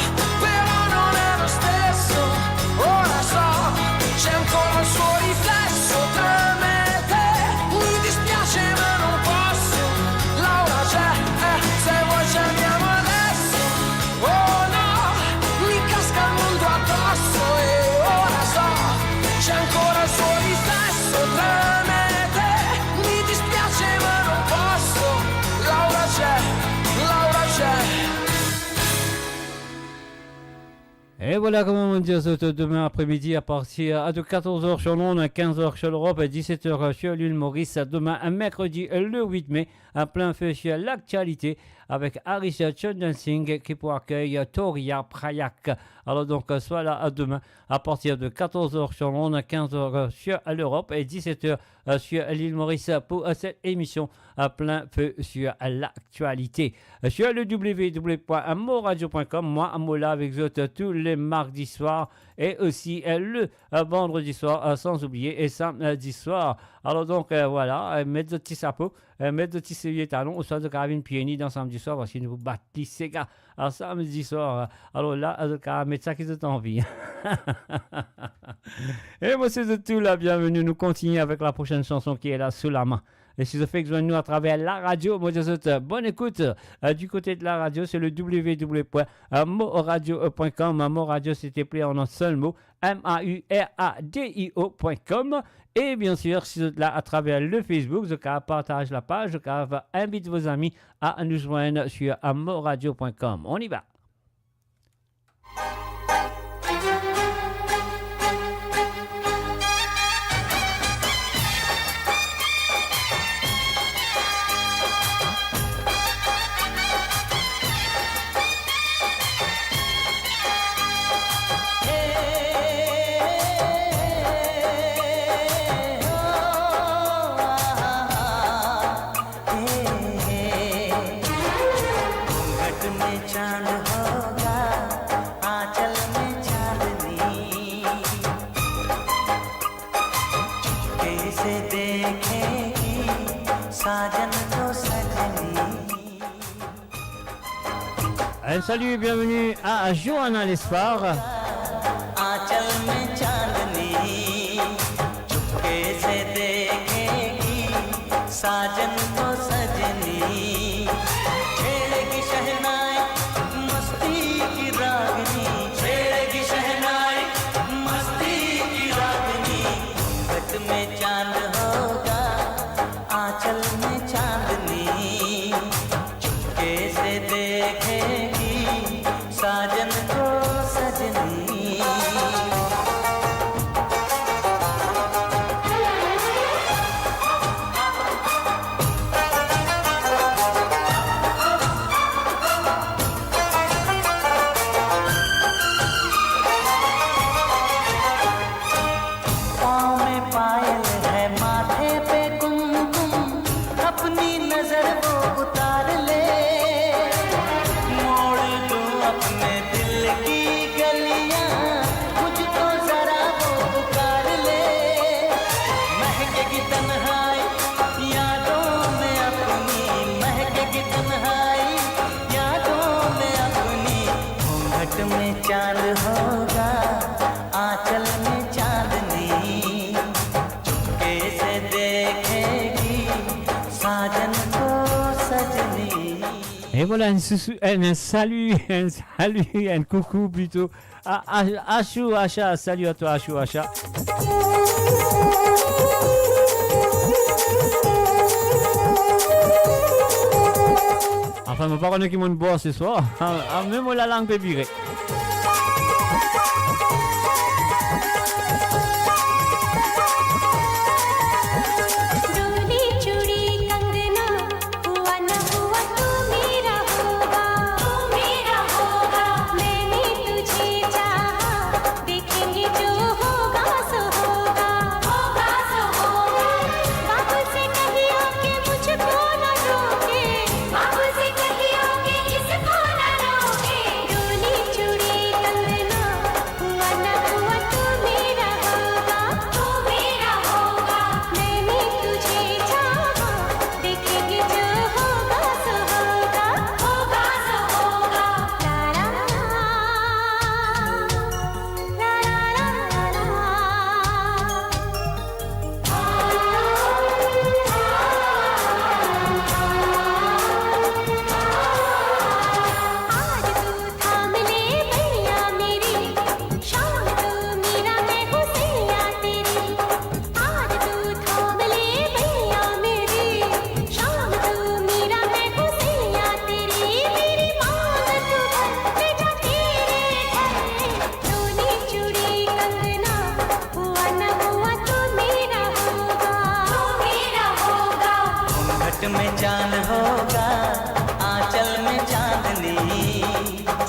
però non è lo stesso. Ora so, c'è ancora il suo riflesso tra me e te. Mi dispiace ma non posso. Laura c'è, eh, se vuoi ci amiamo adesso. Oh no, mi casca il mondo addosso e ora so, c'è ancora il suo riflesso tra me e te. Mi dispiace ma non posso. Laura c'è, Laura c'è. Et voilà, comme on dit, demain après-midi à partir de quatorze heures sur l'onde, quinze heures sur l'Europe et dix-sept heures sur l'île Maurice. Demain, un mercredi, le huit mai, en plein feu sur l'actualité avec Harish Chandan Singh qui pour accueillir Toria Prayak. Alors donc, euh, sois là à demain à partir de quatorze heures sur l'onde, quinze heures sur l'Europe et dix-sept heures euh, sur l'île Maurice pour, euh, cette émission à plein feu sur l'actualité. Euh, sur le w w w point moradio point com, moi, mo la avec vous, euh, tous les mardis soirs et aussi, euh, le, euh, vendredi soir, euh, sans oublier, et samedi soir. Alors donc, euh, voilà, euh, met zot ti sapo, euh, met zot ti soulie talon, ouswa zot kapav vinn pie ni dan samedi soir, parski nou pou bat li sega. A samedi soir, alor la, zot kapav met sa ki zot anvi. E mo swet zot tou la bienveni. Nou kontigne avek la prosenn sanson ki la sou lame. E si zot fek zwenn nou atraver la radio, mo dir zot, euh, bonne écoute, euh, du côté de la radio, c'est le w w w point moradio point com. Mo Radio, c'est écrit en un seul mot, m a u r a d i o point com. E bien sûr, si zot la atraver le Facebook, zot kapav partaz la paz, zot kapav invit vos amis à nous joindre sur moradio point com. On y va. Salut, bienvenue à Johanna Lespar. आंचल में चांदनी चुपके से देखेगी, साजन को सजनी छेड़ेगी शहनाई, मस्ती की रागनी छेड़ेगी शहनाई, मस्ती की रागनी। घूंघट में चांद होगा, आंचल में चांदनी, चुपके से देखेगी साजन को सजनी। पाँव में पायल है, माथे पे कुमकुम, अपनी नजर वो उतार ले। मोड़ दूं अपने दिल की गलियां, मुझको जरा वो पुकार ले। महकेगी तन्हाई यादों में अपनी, महकेगी तन्हाई यादों में अपनी। घूंघट में चांद होगा, आंचल में चांदनी, चुपके से देखेगी साजन को सजनी। Et voilà, un, sou- un, un salut, un salut, un coucou plutôt à, à Achou Acha. Salut à toi, Achou Acha. Anfin, mo pa kone ki mo pou bwar se swar. Ah, ah, mem mo lalang pe vire. डोली, चूड़ी, कंगना, हुआ ना हुआ तू मेरा होगा, तू मेरा होगा। मैंने तुझे चाहा, देखेंगे जो होगा सो होगा, होगा सो होगा। बाबू से कहियो कि मुझको ना रोके, बाबू से कहियो कि किसको ना रोके। डोली, चूड़ी, कंगना, हुआ ना हुआ तू मेरा होगा, तू मेरा होगा। मैंने तुझे चाहा, देखेंगे जो होगा सो होगा, होगा सो होगा। ला ला ला, ला ला ला ला। आज तू थाम ले बहिया मेरी, शाम तू मेरा, मैं हूँ सैया तेरी। आज तू थाम ले बहिया मेरी, शाम तू मेरा, मैं हूँ सैया तेरी। मेरी मांग तू भर, ले जा तेरे घर। डोली, चूड़ी, कंगना, हुआ ना हुआ तू मेरा होगा, तू मेरा होगा। घूंघट में चांद होगा, आंचल में चांदनी,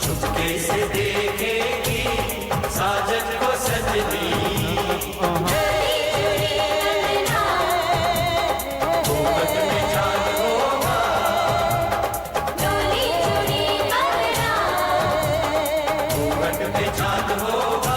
चुपके से देखेगी साजन को सजनी। घूंघट में चांद होगा, डोली, चूड़ी, कंगना। घूंघट में चांद होगा।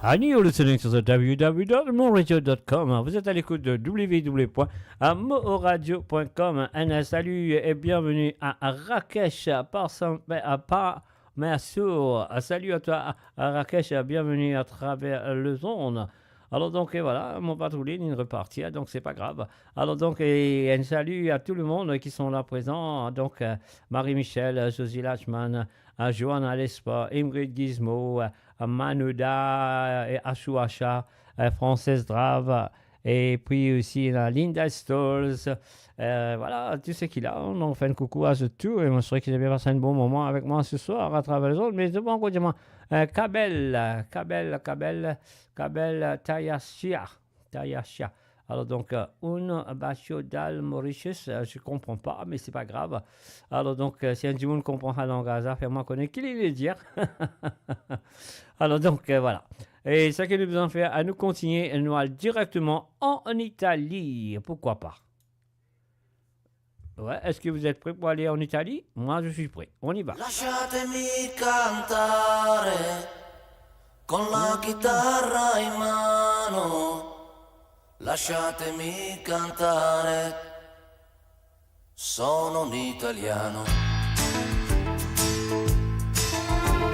And you're listening to the w w w dot moradio dot com. Vous êtes à l'écoute de w w w point moradio point com. Un salut et bienvenue à Rakesh par Sam-, à par Mersour. Salut à toi, à Rakesh, bienvenue à travers les ondes. Alors donc, et voilà, mon patrouille est reparti, hein, donc c'est pas grave. Alors donc, et un salut à tout le monde qui sont là présents, donc, euh, Marie-Michel, euh, Josie Lachman, euh, Johanna Lespa, Ingrid Gizmo, euh, Manoda, euh, et Ashou Asha, euh, Frances Drave, et puis aussi la Linda Stolz, euh, voilà, tout ce qui là, on fait un coucou à ce tout, et moi, je souhaite que vous avez passé un bon moment avec moi ce soir à travers les ondes, mais devant, quoi, dis-moi, euh, Kabel, Kabel, Kabel, Kabel, Tayashia, Tayashia. Alors donc, euh, un basho dal Mauritius, euh, je comprends pas, mais c'est pas grave. Alors donc, euh, si un dimoun konpran sa langaz la, fer mwa kone ki li le dir. Alors donc, euh, voilà. Et ce que nous allons faire, nous continuer, nous allons directement en Italie. Pourquoi pas ? Ouais, est-ce que vous êtes prêts pour aller en Italie ? Moi, je suis prêt. On y va. Lasciatemi cantare con la chitarra in mano. Lasciatemi cantare, sono un italiano.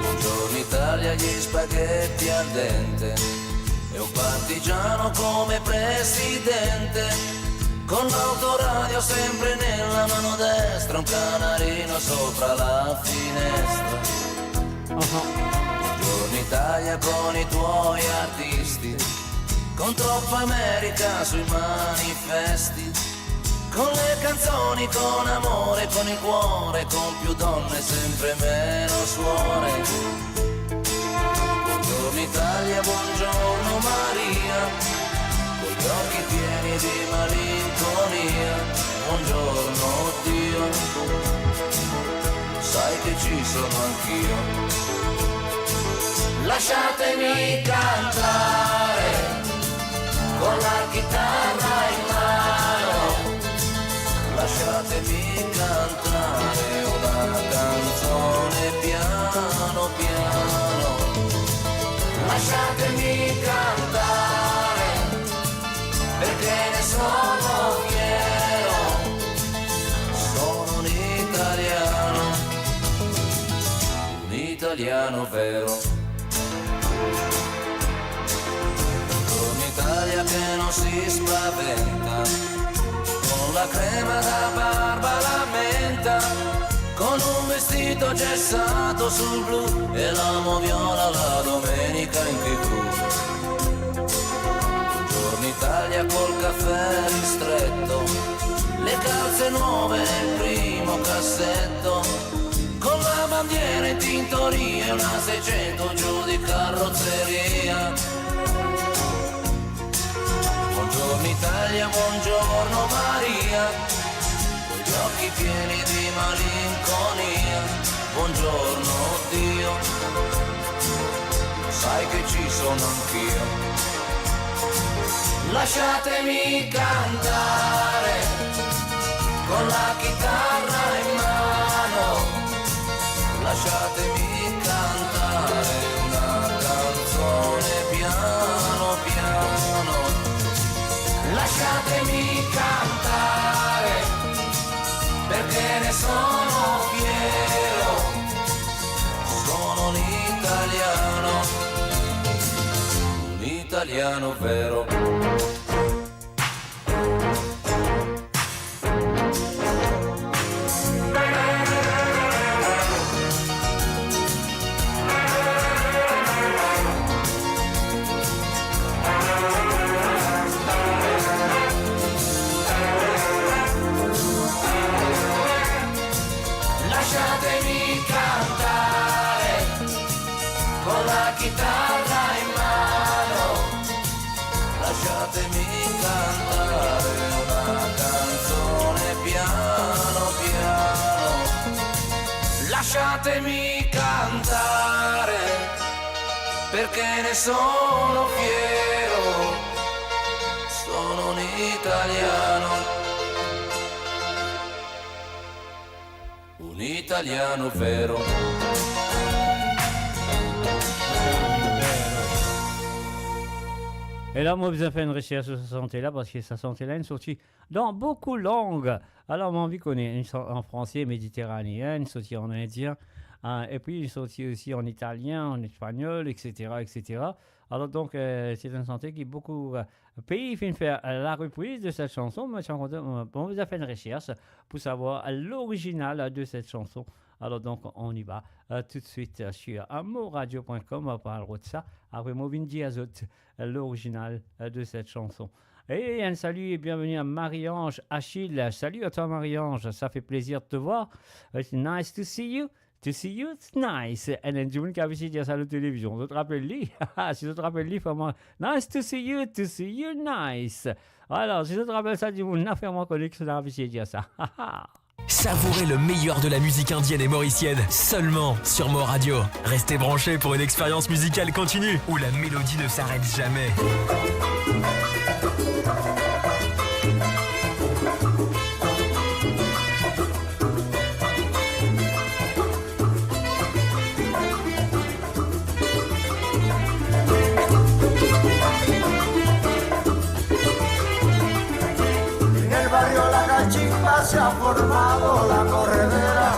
Buongiorno Italia, gli spaghetti al dente e un partigiano come presidente, con l'autoradio sempre nella mano destra, un canarino sopra la finestra. Aha. Buongiorno Italia con i tuoi artisti, con troppa America sui manifesti, con le canzoni, con amore, con il cuore, con più donne, sempre meno suore. Buongiorno Italia, buongiorno Maria, con gli occhi pieni di malinconia. Buongiorno Dio, sai che ci sono anch'io. Lasciatemi cantare con la chitarra in mano, lasciatemi cantare una canzone piano piano, lasciatemi cantare perché ne sono fiero, sono un italiano, un italiano vero. Un'Italia che non si spaventa, con la crema da barba alla menta, con un vestito gessato sul blu e la moviola la domenica in T V. Buongiorno Italia col caffè ristretto, le calze nuove nel primo cassetto, con la bandiera in tintoria e una seicento giù di carrozzeria. Buongiorno Italia, buongiorno Maria, con gli occhi pieni di malinconia. Buongiorno Dio, sai che ci sono anch'io. Lasciatemi cantare con la chitarra in mano, lasciatemi cantare una canzone piano piano, lasciatemi cantare perché ne sono fiero, sono un italiano, un italiano vero. Lasciatemi cantare con la chitarra in mano, lasciatemi cantare una canzone piano piano, lasciatemi cantare perché ne sono fiero, sono un italiano, un italiano vero. E la, mo bizin fer enn resers lor sa sante la, parski sa sante la, inn sorti dan boukou lang. Alor, mo anvi kone, inn sa-, an franse mediteraneen, inn sorti an indien, ah, epi inn sorti osi an italien, an espagnol, et cetera, et cetera. Alor, donk, euh, se enn sante ki boukou, euh, pei finn fer, euh, la repriz de set sanson. Mo ti kontan, euh, bon, mo bizin fer enn resers pou savwar, euh, lorizinal, euh, de set sanson. Alors donc, on y va, euh, tout de suite, euh, sur amourradio point com, on va parler de ça. Après, mo vinn dir azot, euh, l'original, euh, de cette chanson. Et un salut et bienvenue à Marie-Ange Achille. Salut à toi, Marie-Ange. Ça fait plaisir de te voir. Euh, it's nice to see you. To see you, it's nice. And then, dimoun ki abitie dir sa lor televizion, zot rapel li? Si zot rapel li, fer mwa, "Nice to see you, to see you, nice." Voilà, si zot rapel sa, dimoun, fer mwa kone ki zot abitie dir sa. Savourez le meilleur de la musique indienne et mauricienne seulement sur Mo Radio. Restez branchés pour une expérience musicale continue où la mélodie ne s'arrête jamais. Se ha formado la corredera.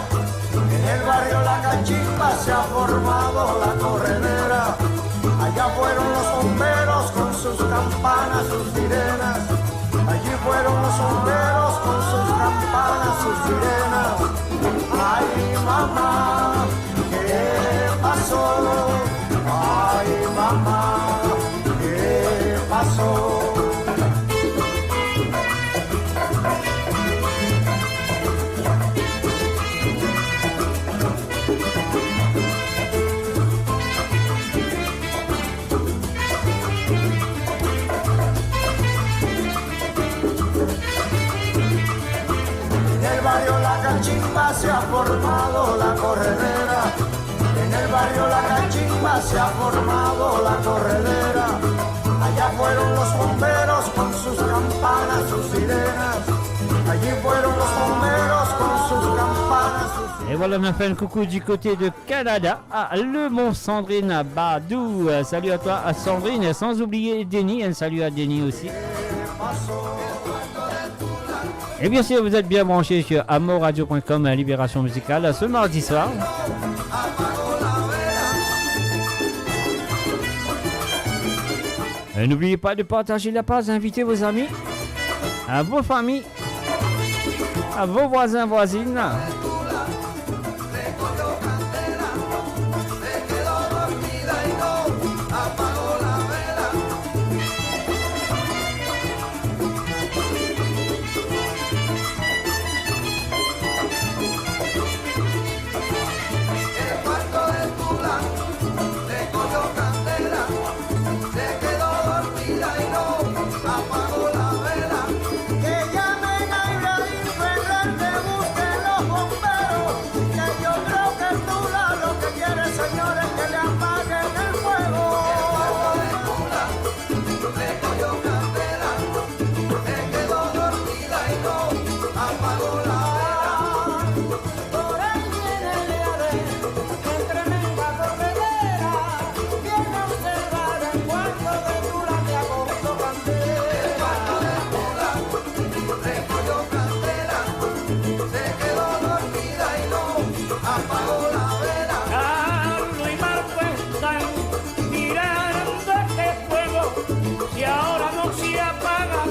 En el barrio La Cachimba se ha formado la corredera. Allá fueron los bomberos con sus campanas, sus sirenas. Allí fueron los bomberos con sus campanas, sus sirenas. Ay, mamá, ¿qué pasó? Ay, mamá, ¿qué pasó? En el barrio La Cachimba se ha formado la corredera. En el barrio La Cachimba se ha formado la corredera. Allá fueron los bomberos con sus campanas, sus sirenas. Allí fueron los bomberos con sus campanas, sus... Et voilà, on a fait un coucou du côté de Canada. Ah, le mont Sandrine Badou. Euh, salut à toi, à Sandrine, sans oublier Denis. Un salut à Denis aussi. Et bien sûr, vous êtes bien branchés sur amoradio point com, Libération Musicale, ce mardi soir. Et n'oubliez pas de partager la page, invitez vos amis, à vos familles, à vos voisins, voisines. Carlos y Marco están mirando este fuego, si ahora no se apaga,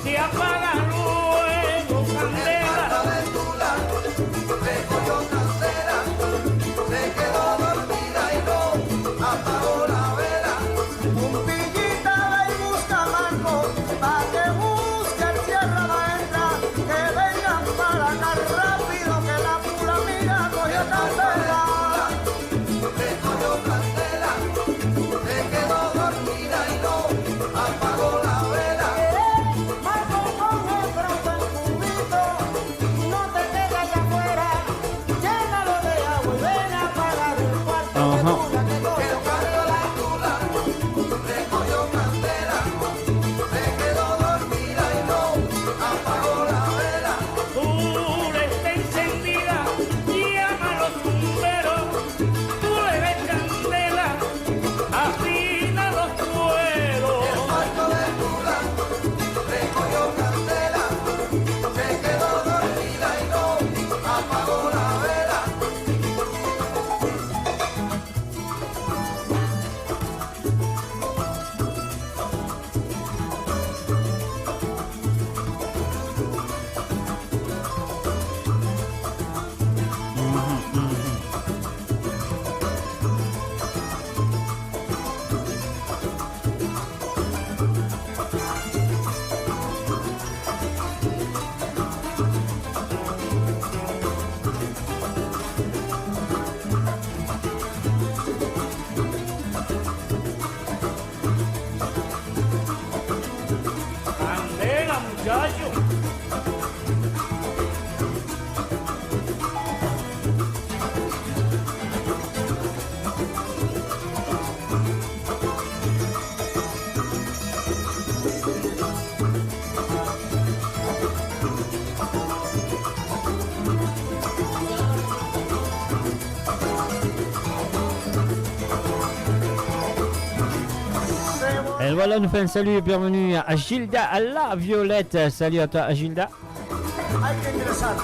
se apaga luego, candela. Pompillita, ve y busca a Marco, pa que busque el sierra maestra, que vengan para acá rápido, que la pura mira cogió candela. Ajá. Tú le ves candela, afina los cueros. Candela, muchacho. Et voilà, nous fait un salut et bienvenue à Gilda, à la Violette. Salut à toi, Gilda. Ay, qué interesante.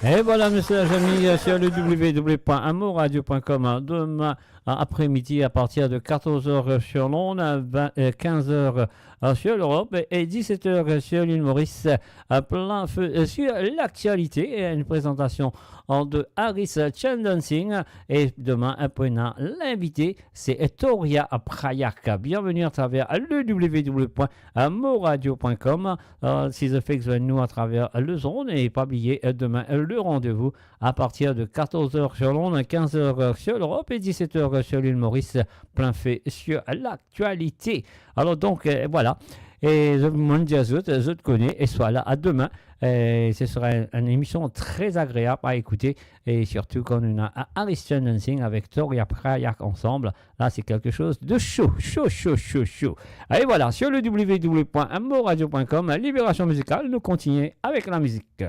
Et voilà, mes chers amis, sur le w w w point amourradio point com, hein, demain, euh, après-midi, à partir de quatorze heures sur l'onde, à vingt, euh, quinze heures, euh, sur l'Europe et dix-sept heures sur l'île Maurice, euh, plein feu, euh, sur l'actualité et une présentation, euh, de Harris Chan Dancing. Et demain, euh, pour l'invité, c'est Toria Prayak. Bienvenue à travers le w w w point moradio point com. Euh, si zot fek zwenn nou atraver lezond, e pa bliye, euh, demain, euh, le rendez-vous à partir de quatorze heures sur l'onde, quinze heures, euh, sur l'Europe et dix-sept heures, euh, sur l'île Maurice, plein feu sur l'actualité. Alors donc, euh, voilà. E zot, mo dir zot, zot kone, e swa la, à demain. Euh, ce sera un, une émission très agréable à écouter. Et surtout quand on a Harris Chan Dancing avec Toria Prayak ensemble. Là, c'est quelque chose de chaud, chaud, chaud, chaud, chaud. Allez, voilà, sur le w w w point moradio point com, Libération Musicale, nous continuons avec la musique.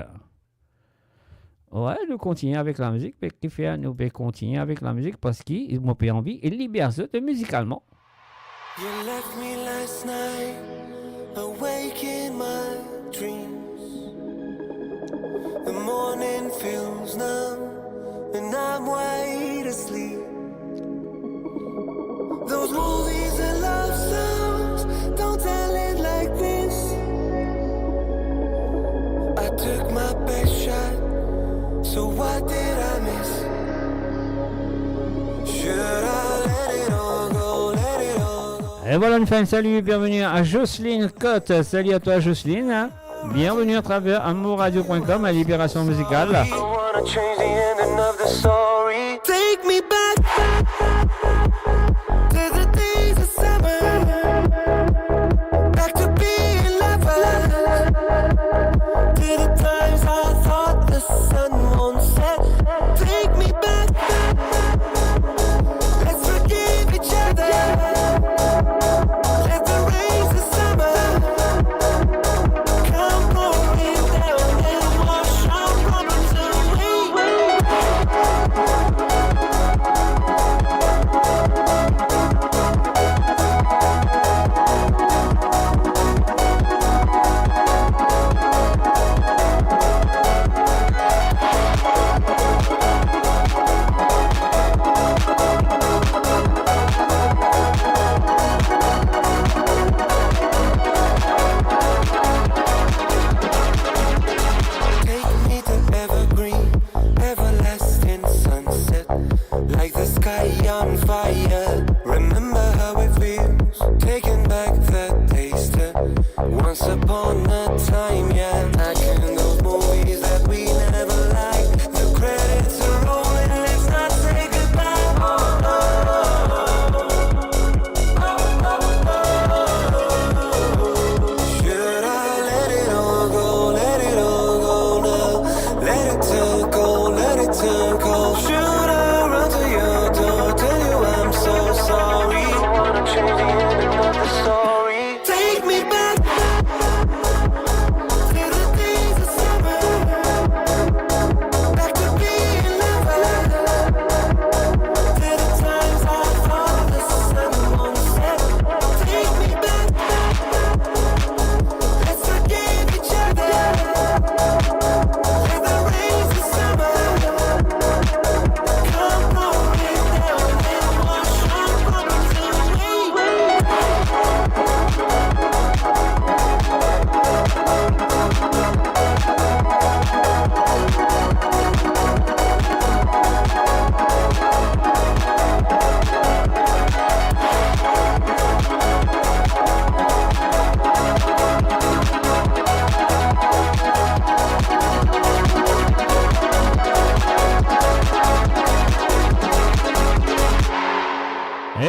Ouais, nous continuons avec la musique, mais qui fait nous peut continuer avec la musique parce que moi, j'ai envie et libère ça musicalement. You left me last night, awake in my dreams. The morning feels numb, and I'm wide asleep. Those movies and love songs don't tell it like this. I took my best shot, so what did I miss? Should I let it all go, let it all go? Et voilà, une fin de salut, bienvenue à Jocelyne Cotte. Salut à toi, Jocelyne. Bienvenue à travers amourradio point com, à Libération Musicale. I wanna change the ending of the story. Take me back to the days of summer, back to being lovers, to the times I thought the sun won't set. Take me back. Let's forgive each other. Let the rays of summer come pouring down and wash our problems away. Take me back. Let's forgive each other. Let the rays of summer come pouring down and wash our problems away.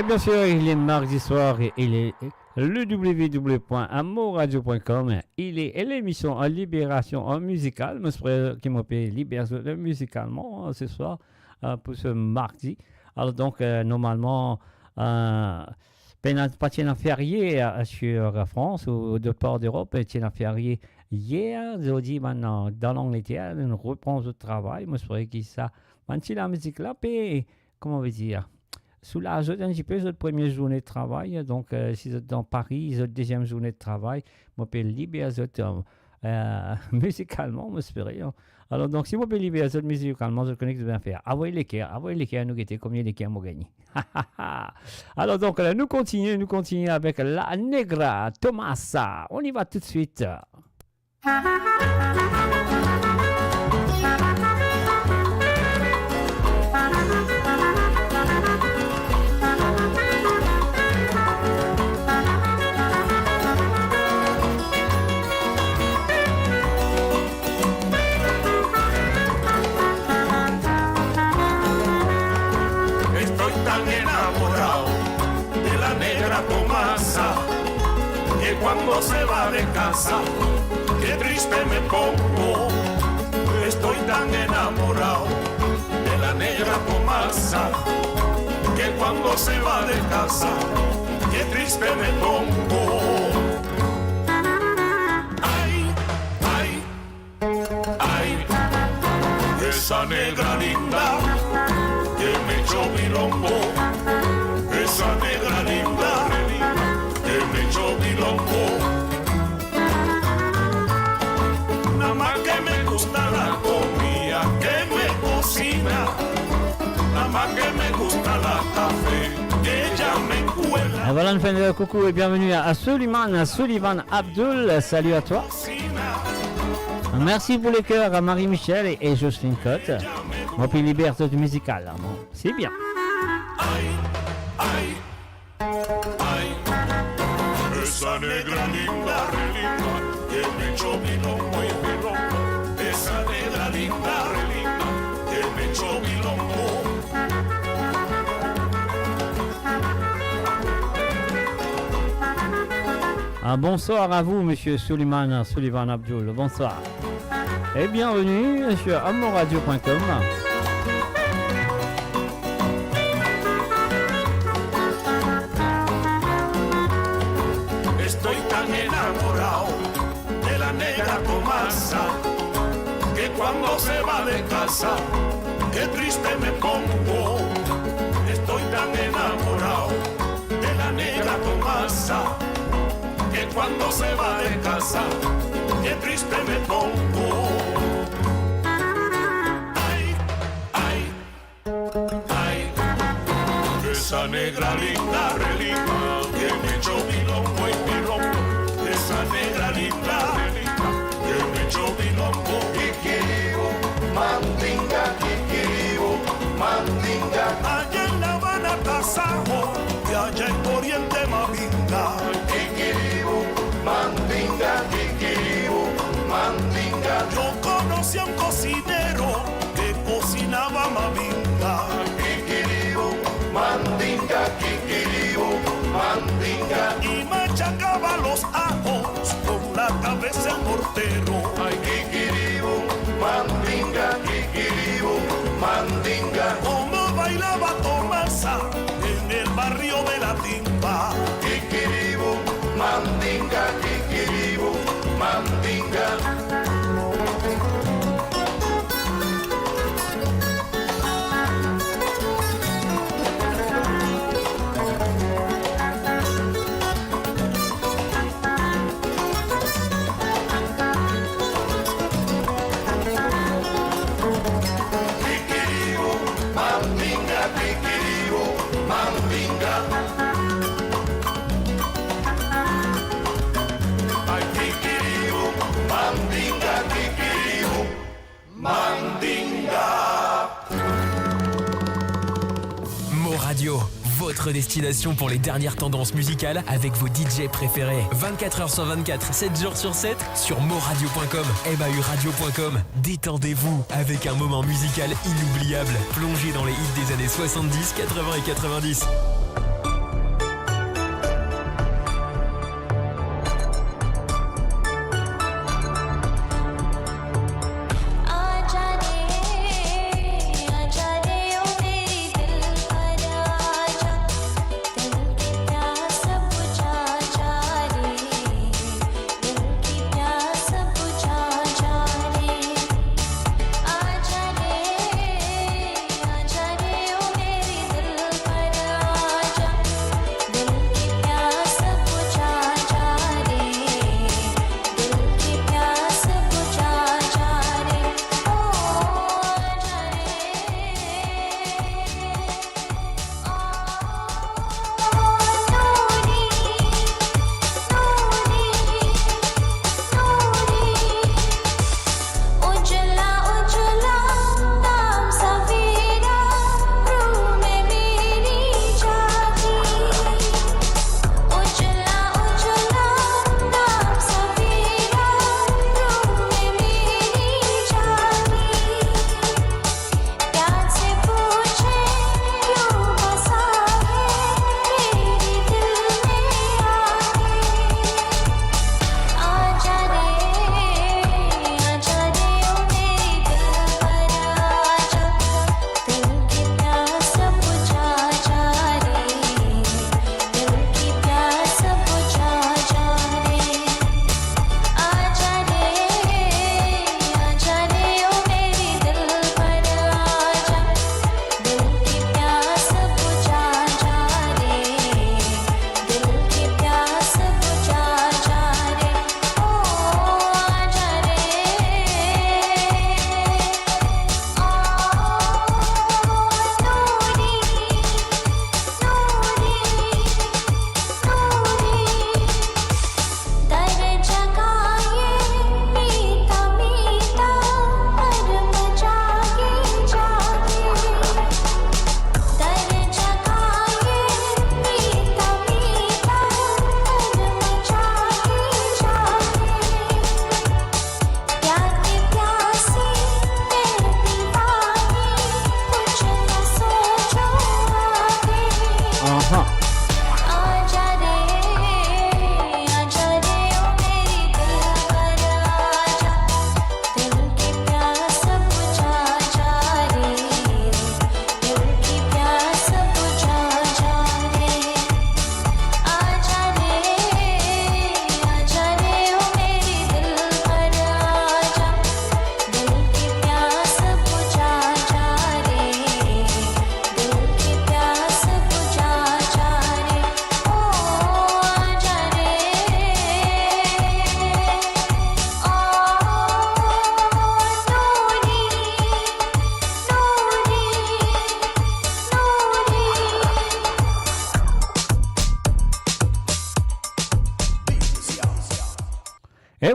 Et bien sûr, il est mardi soir et il est le w w w point amourradio point com. Il est l'émission en libération en musicale. Mo espere ki mo pe liber zot mizikalman, hein, ce soir, euh, pour ce mardi. Alors donc, euh, normalement, euh, pena, pa ti ena ferie, euh, sur France ou d'autres parts d'Europe, ti ena ferie hier, zordi, bann, euh, dan Langleter, nou repran zot travay. Mo espere ki sa, bann ti lamizik la pe, kouma nou dir, soulaz zot enn tipe, zot premie zourne travay. Donk, euh, si zot dan Paris, zot deziem zourne travay, mo pe liber zot, euh, euh, mizikalman, mo espere, hein. Alor, donk, si mo pe liber zot mizikalman, zot kone ki zot bizin fer. Avoy leker, avoy leker, nou gete konbien leker mo gagne. Alor, donk, la, nou kontigne, nou kontigne avek La Negra Tomasa. On y va tout de suite. Estoy tan enamorao de la negra Tomasa, que cuando se va de casa, qué triste me pongo. Estoy tan enamorao de la negra Tomasa, que cuando se va de casa, qué triste me pongo. Ay, ay, ay, esa negra linda que me echo bilongo, esa negra linda que me echo bilongo. Nada más que me gusta la comida que me cocina, nada más que me gusta la café que ella me cuela. Et voilà, une fois de coucou et bienvenue à, à Suleiman, à Sullivan Abdul. Salut à toi. Merci pour les cœurs à Marie-Michel et, et Jocelyne Cotte. Mo pe liber zot mizikalman. C'est bien. Ay, ay, ay, esa negra linda, que me echo bilongo, esa negra linda, que me echo bilongo. Un bonsoir à vous, monsieur Suleiman, Sullivan Abdul. Bonsoir. Et bienvenue sur amourradio point com. Estoy tan enamorao de la negra Tomasa, que cuando se va de casa, qué triste me pongo. Estoy tan enamorao de la negra Tomasa, que cuando se va de casa, qué triste me pongo. Ay, ay, ay, esa negra linda, re linda, que me echo bilongo y bilongo, esa negra linda, re linda, que me echo bilongo. Kikiribu, mandinga, kikiribu, mandinga. Allá en La Habana, tasajo, y allá en Oriente, mavinga. Kikiribu, mandinga, kikiribu, mandinga. Yo conocí a un cocinero que cocinaba mavinga. Kikiribu, mandinga, kikiribu, mandinga. Y machacaba los ajos con la cabeza del mortero. Ay, kikiribu, mandinga, kikiribu, mandinga. Como bailaba Tomasa en el barrio de la Timba. Kikiribu, mandinga, kikiribu, mandinga. Kikiribu, mandinga, kikiribu, mandinga. Ay, kikiribu, mandinga, kikiribu, mandinga. Mo Radio, votre destination pour les dernières tendances musicales avec vos D J préférés. Vingt-quatre heures sur vingt-quatre, sept jours sur sept, sur mo radio point com, M A U radio point com. Détendez-vous avec un moment musical inoubliable, plongé dans les hits des années soixante-dix, quatre-vingts et quatre-vingt-dix.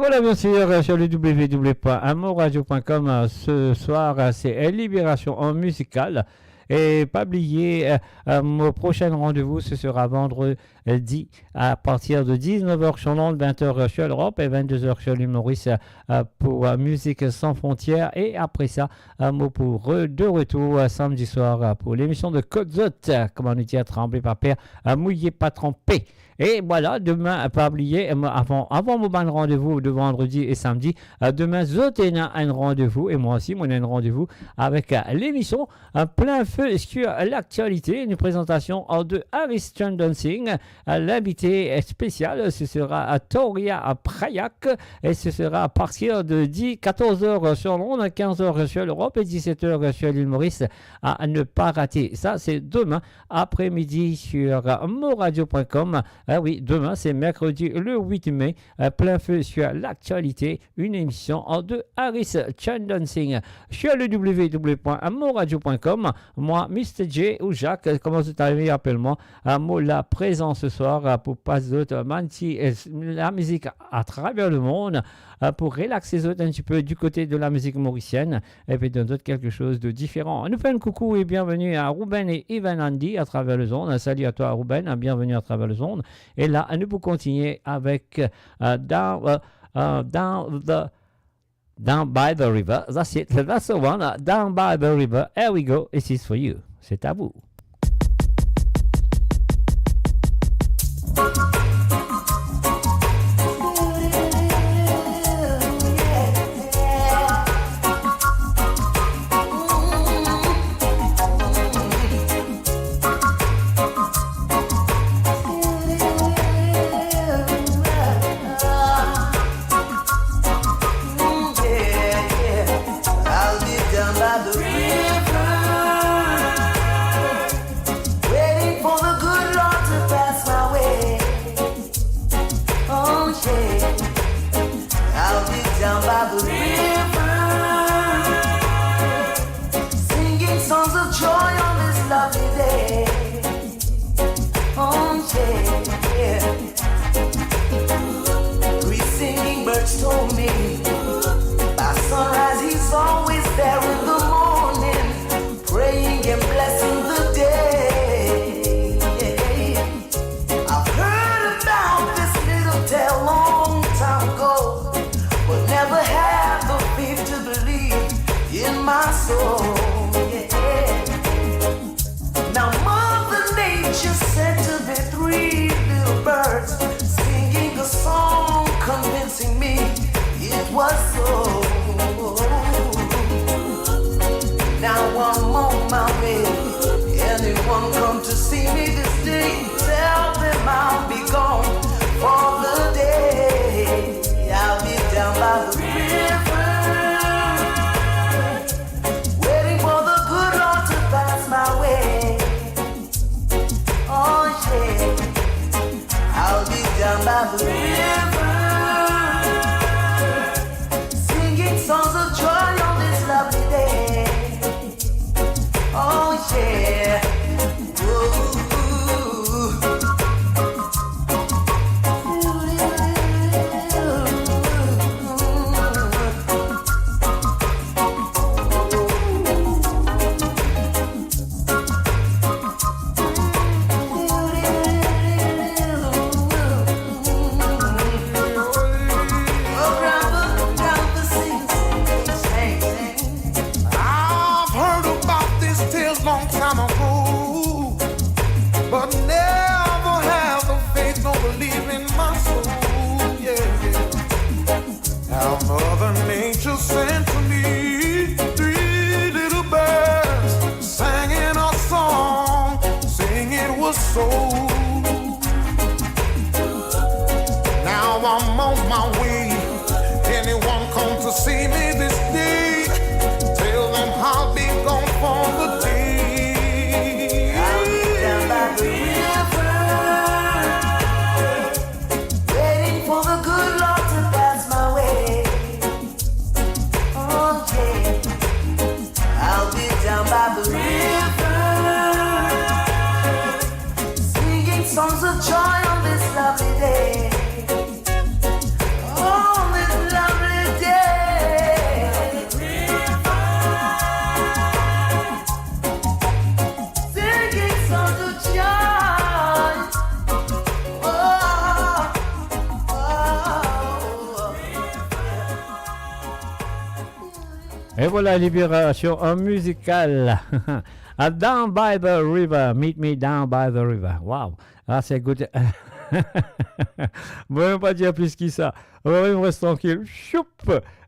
Voilà, bien sûr, euh, sur le w w w point moradio point com, euh, ce soir, euh, c'est, euh, Libération en musical. Et pas oublier, euh, euh, mon prochain rendez-vous, ce sera vendredi à partir de dix-neuf heures sur Londres, vingt heures sur l'Europe et vingt-deux heures sur l'île Maurice, euh, euh, pour, euh, Musique Sans Frontières. Et après ça, euh, mo pou re-, de retour, euh, samedi soir, euh, pour l'émission de Kot Zot, euh, kouma nou dir, tranble pa per, euh, mouye pa tranpe. E vwala, demin, pa bliye, e, mo, avan, avan mo bann randevou de vandredi e samdi, e, demin, zot ena enn randevou, e mwa osi, mo ena enn randevou avek, e, lemision, e, Plein Feu sur l'actualité, une présentation, e, de Harry Chandon Singh. E, l'invité spécial, ce sera, e, Toria Prayak, et ce sera à partir de dix, quatorze heures sur Londres, quinze heures sur l'Europe et dix-sept heures sur l'île Maurice. À ne pas rater. Ça, c'est demain après-midi sur, euh, moradio point com. Ah oui, demain, c'est mercredi le huit mai. Euh, Plein Feu sur l'actualité, une émission, e, de Harry Chandon Singh. Sur le w w w point moradio point com, mwa, Mister J ou Jacques, euh, kouma zot ame apel mwa, e, mo la prezan ce soir, e, pou pas zot, e, bann ti, e, lamizik à travers le monde, e, pou relaxe zot un petit peu du côté de la musique mauricienne. Et puis donne d'autres quelque chose de différent. Nou fer enn koukou e bienvenue à Ruben et Ivan Andy à travers les ondes. Un salut à toi, Ruben, un bienvenue à travers les ondes. Et là, nou pou kontinie avek, euh, Down, euh, euh, Down the, Down by the River. That's it. That's the one. Uh, Down by the River. Here we go. This is for you. C'est à vous. I'll be down by the river, waiting for the good Lord to pass my way. Oh yeah, I'll be down by the river, singing songs of joy on this lovely day. Oh yeah, yeah. Three singing birds told me, by sunrise he's always there in the morning, praying and blessing the day. I've heard about this little tale long time ago, but never had the faith to believe in my soul. Yeah. Now Mother Nature sent to me three little birds, singing a song, convincing me it was so. Now I'm on my way. Anyone come to see me this day, tell them I'll be gone for the day. I'll be down by the river, waiting for the good Lord to pass my way. Oh yeah, I'll be down by the river, singing songs of joy on this lovely day. Oh yeah. Ooh. I've heard about this tale long time ago, but never had the faith nor belief in my soul. Yeah, yeah. Now Mother Nature sent to me three little birds singing a song, saying it was so. Now I'm on my way. Anyone come to see me this day, tell them I'll be gone for the day. I'll be down by the river, waiting for the good Lord to pass my way. Oh yeah, I'll be down by the river, singing songs of joy on this lovely day. Oh, little Et voilà, libération en musical. Ah, Down by the River, Meet Me Down by the River. Wow, ah, c'est good. Bon, on va pas dire plus que ça. On va même rester tranquille. Choup.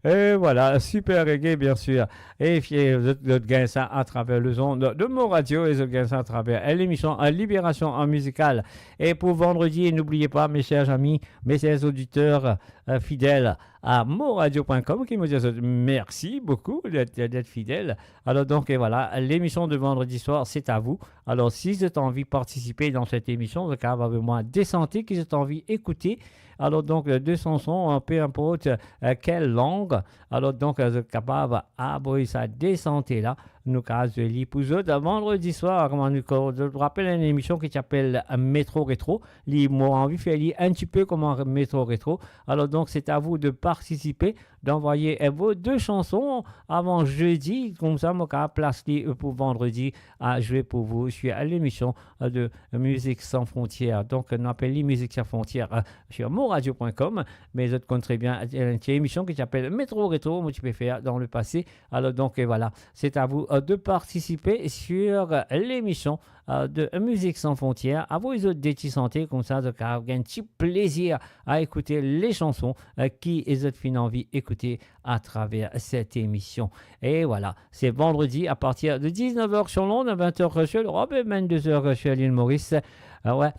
Et voilà, super reggae, bien sûr. E fier, zot, zot gagn sa atraver lezond de Mo Radio e zot gagn sa atraver lemision, euh, Libération en musical. E pou vandredi, n'oubliez pas, mes chers amis, mes chers auditeurs, euh, fidèles à moradio point com, ki mo dir zot mersi boukou d'être, d'être fidèles. Alors donc, et voilà, l'émission de vendredi soir, c'est à vous. Alors, si zot anvi participer dans cette émission, zot kapav avoy mwa de santé ki zot anvi écouter. Alors donc, euh, de chanson, euh, peu importe, euh, quelle langue. Alors donc, euh, zot kapav avoy sa de santé la. Nou kapav zwe li pou zot. Vendredi soir, kouma nou, kouma zot rapel, enn emision ki ti apel, euh, Metro Retro. Li, mo anvi fer li un petit peu comme Metro Retro. Alors donc, c'est à vous de participer, d'envoyer, euh, vos deux chansons avant jeudi. Koumsa, mo kapav plas li, euh, pou vandredi à jouer pour vous sur l'émission, euh, de Musique Sans Frontières. Donc, nou apel li Musique Sans Frontières, euh, sur moradio point com. Mais zot konn très bien, euh, enn ti emision ki ti apel Metro Retro, mo ti pe fer dans le passé. Alors donc, et voilà, c'est à vous, euh, de participer sur, euh, l'émission, euh, de Musique Sans Frontières. Avoy zot de ti santé, koumsa zot kapav gagn ti plaisir à écouter les chansons, euh, ki zot finn anvi écouter à travers cette émission. Et voilà, c'est vendredi à partir de dix-neuf heures sur l'onde, vingt heures sur l'Europe et vingt-deux heures sur l'île Maurice. Ah ouais,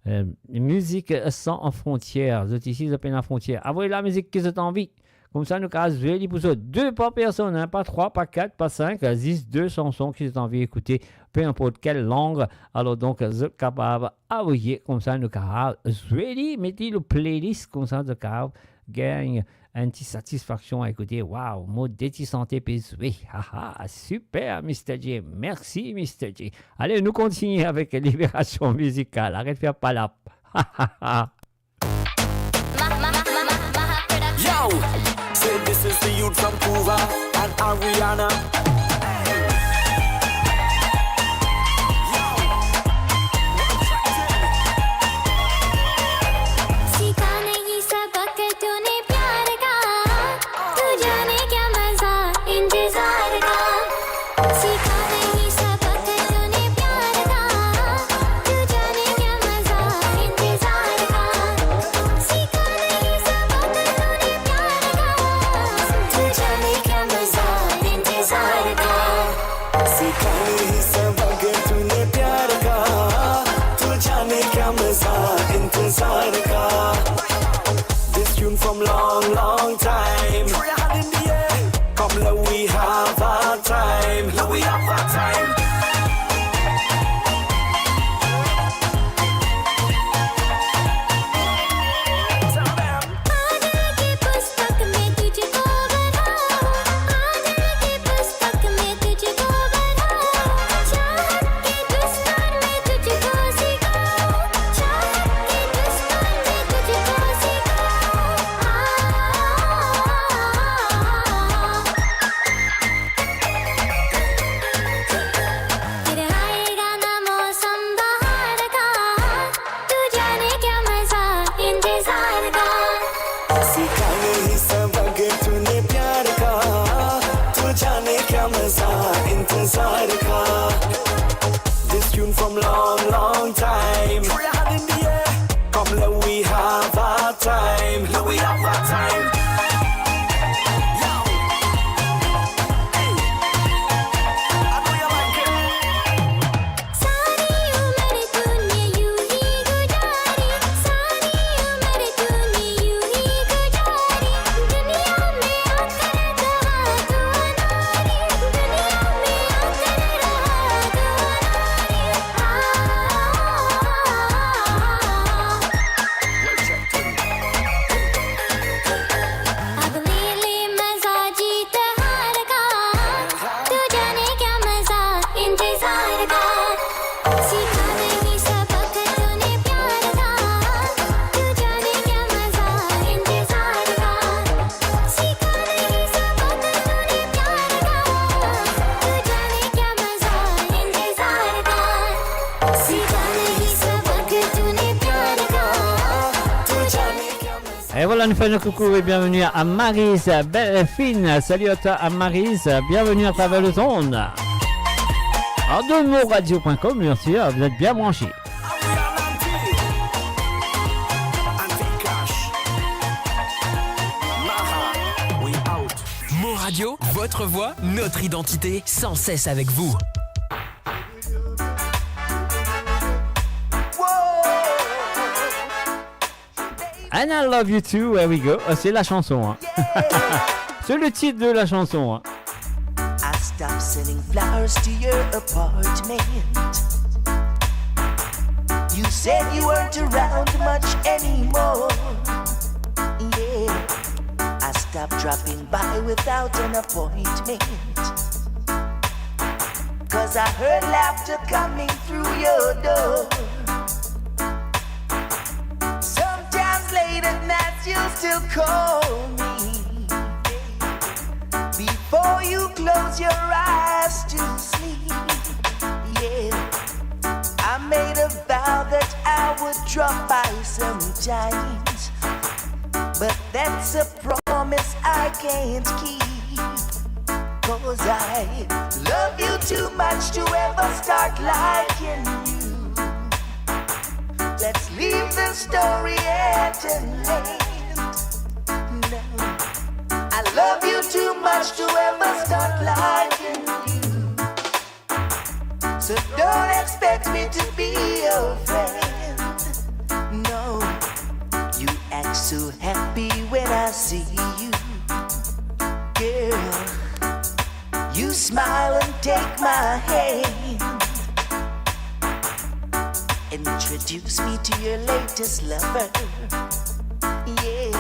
euh, Musique Sans Frontières. Zot isi, zot pena frontier. Avoy lamizik ki zot anvi. Koumsa, nou kapav zwe li pou zot. De par personne, hein, pas trois, pas quatre, pas cinq, euh, zis de chanson ki zot anvi écouter, peu importe quelle langue. Alors donc, zot kapav avoy, koumsa nou kapav zwe li, met li lor playlist, koumsa zot kapav gagn enn ti satisfaksion a ekoute. Waw, mo de ti santé pe zwe. Ha, ha, super, Mister J. Merci, Mister J. Allez, nou kontigne avek libération mizikal. Aret fer palap. Ha, ha, ha. Yo, say this is the youth from Cuba and Ariana. सीखा नहीं सबक तूने प्यार का, तू जाने क्या मजा इंतजार का। सीखा नहीं सबक तूने प्यार का, तू जाने क्या मजा इंतजार का। सीखा नहीं सबक तूने प्यार का, तू जाने क्या मजा इंतजार का। सीखा नहीं सबक तूने प्यार का, तू जाने क्या मजा इंतजार का। This tune from long, long time. Throw your hand in the air. Come, let we have a time. Let we have a time. Tell them. आदर की पुस्तक में तुझको बढ़ाऊं, आदर की पुस्तक में तुझको बढ़ाऊं, चाहत की दस्तूर में तुझको सिखाऊं, चाहत की दस्तूर में तुझको सिखाऊं। आ, आ, आ, आ, आ। फिर आएगा ना मौसम बहार का, तू जाने क्या मजा इंतजार का। सीखा नहीं सबक तूने प्यार का, तू जाने क्या मजा इंतजार का। This tune from long, long time. Throw your hand in the air. Come, let we have a time. Let we have a time. Yo. Hey. I know you like it. सारी उम्र तूने यूं ही गुजारी, सारी उम्र तूने यूं ही गुजारी। दुनिया में आकर रहा तू अनाड़ी, दुनिया में आकर रहा तू अनाड़ी। आ, आ, आ, आ, आ। Et voilà, nous faisons coucou et bienvenue à Maryse Belfin. Salut à toi, à Maryse. Bienvenue à travers les ondes. Alors, de monradio point com, bien sûr, vous êtes bien branchés. Mon Radio, votre voix, notre identité, sans cesse avec vous. And I love you too, here we go. Euh, C'est la chanson, hein. C'est le titre de la chanson, hein. I stopped sending flowers to your apartment. You said you weren't around much anymore. Yeah, I stopped dropping by without an appointment. Cause I heard laughter coming through your door. Sometimes late at night you'll still call me. Before you close your eyes to sleep, yeah. I made a vow that I would drop by sometimes. But that's a promise I can't keep. Cause I love you too much to ever start liking you. Let's leave the story at an end. No, I love you too much to ever start liking you. So don't expect me to be your friend. No, you act so happy when I see you. Girl, you smile and take my hand. Introduce me to your latest lover. Yeah.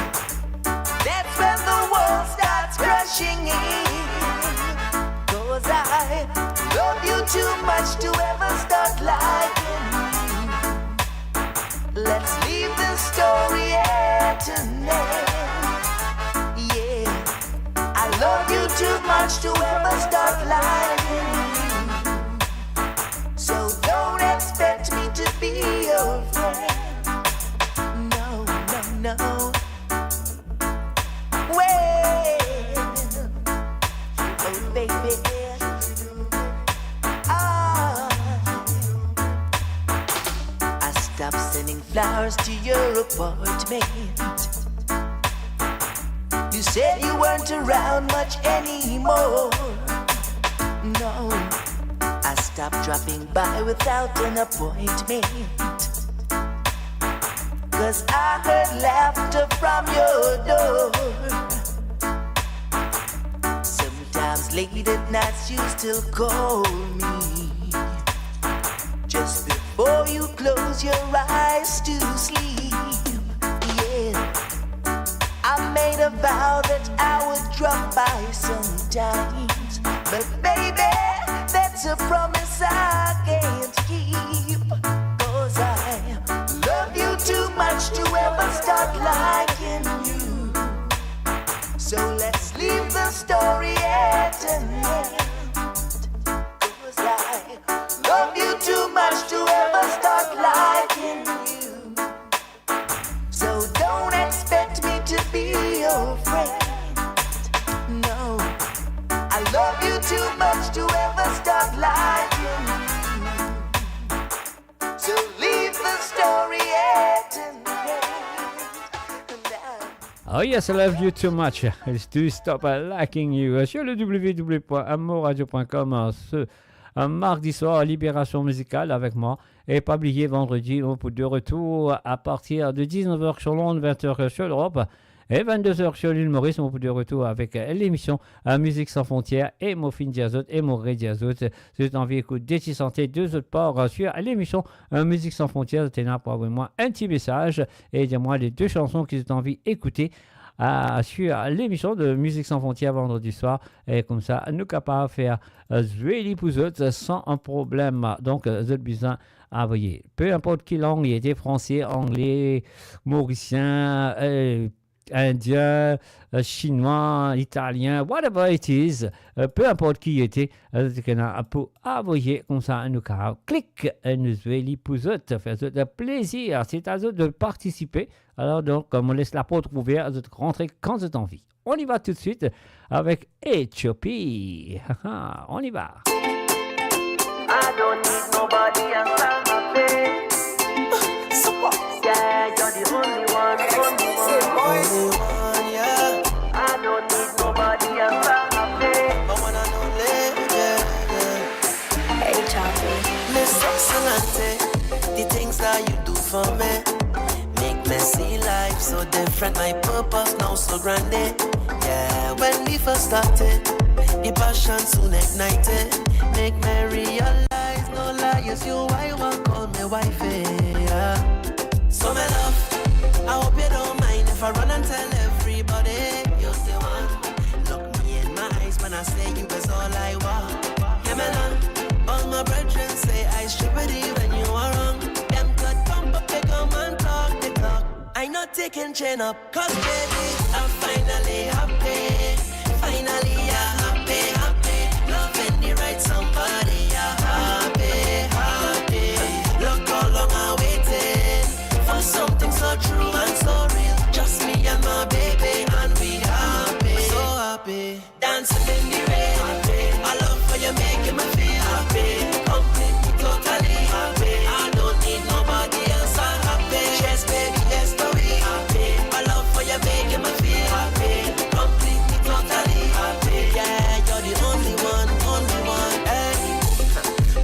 That's when the world starts crashing in. Cause I love you too much to ever start liking you. Let's leave the story at an end. Yeah, I love you too much to ever start liking you. So don't expect me to be your friend. No, no, no. Well, oh baby, I, I stopped sending flowers to your apartment. You said you weren't around much anymore. No, I stopped dropping by without an appointment. Cause I heard laughter from your door. Sometimes late at nights you still call me. Just before you close your eyes to sleep. Yeah. I made a vow that I would drop by sometimes. But baby, that's a promise I can't keep. Cause I love you too much to ever start liking you. So let's leave the story at an end. Cause I love you too much to ever start liking you. So don't expect me to be your friend. No, I love you too much to ever start liking you. So leave the story at an end. Oh yes, I love you too much to stop liking you. Sur le w w w point amourradio point com, ce mardi soir, Libération musicale avec moi. Et pas oublier, vendredi, on peut de retour à partir de dix-neuf heures sur Londres, vingt heures sur l'Europe et vingt-deux heures sur l'île Maurice. On peut de retour avec l'émission Musique sans frontières et mo finn dir zot e mo redir zot. Si zot anvi ekout de ti sante de zot par sur l'émission Musique sans frontières, zot ena pou avoy mwa enn ti mesaz e dir mwa les deux chansons ki zot anvi ekoute sur l'émission de Musique sans frontières vendredi soir. E koumsa, nou kapav fer zwe li pou zot san problem. Donk, zot bizin avoye. Peu importe ki lang li ete, franse, angle, morisien, Indien, euh, Sinwa, Italien, whatever it is, euh, pe inport ki ete, euh, zot ena pou avoye koumsa nou kapav klik, euh, nou zwe li pou zot, fer zot plezir. Se a zot de partisipe. Alor donk, euh, mo les laport ouver, zot rantre kan zot anvi. On y va tout de suite avec H O P. On y va. I don't need nobody else, I'm happy. Yeah, you're the only one, only one. Only one, yeah. I don't need nobody else, I'm happy. My one and only, yeah, yeah. Hey, Choppy. Miss Excellente, the things that you do for me make me see life so different. My purpose now so grande. Yeah, when we first started, the passion soon ignited. Make me realize, no lies, you I want call me wife, eh, yeah. So my love, I hope you don't mind if I run and tell everybody you're the one. Look me in my eyes when I say you is all I want. Yeah, man, uh, all my brethren say I stupid even you are wrong. Them could pump up, they come and talk, they talk. I not taking chain up, 'cause baby, I'm finally happy. Finally, I'm happy, happy. Loving the right somebody, I'm happy, happy. Look how long I waited for something so true and so real. Just me and my baby, and we happy. So happy. Dancing in the rain. Happy. I love how you're making me feel happy. Completely, totally happy. I don't need nobody else. I'm happy. Yes, baby, yes, to be happy. I love how you're making me feel happy. Completely, totally happy. Yeah, you're the only one, only one. Hey.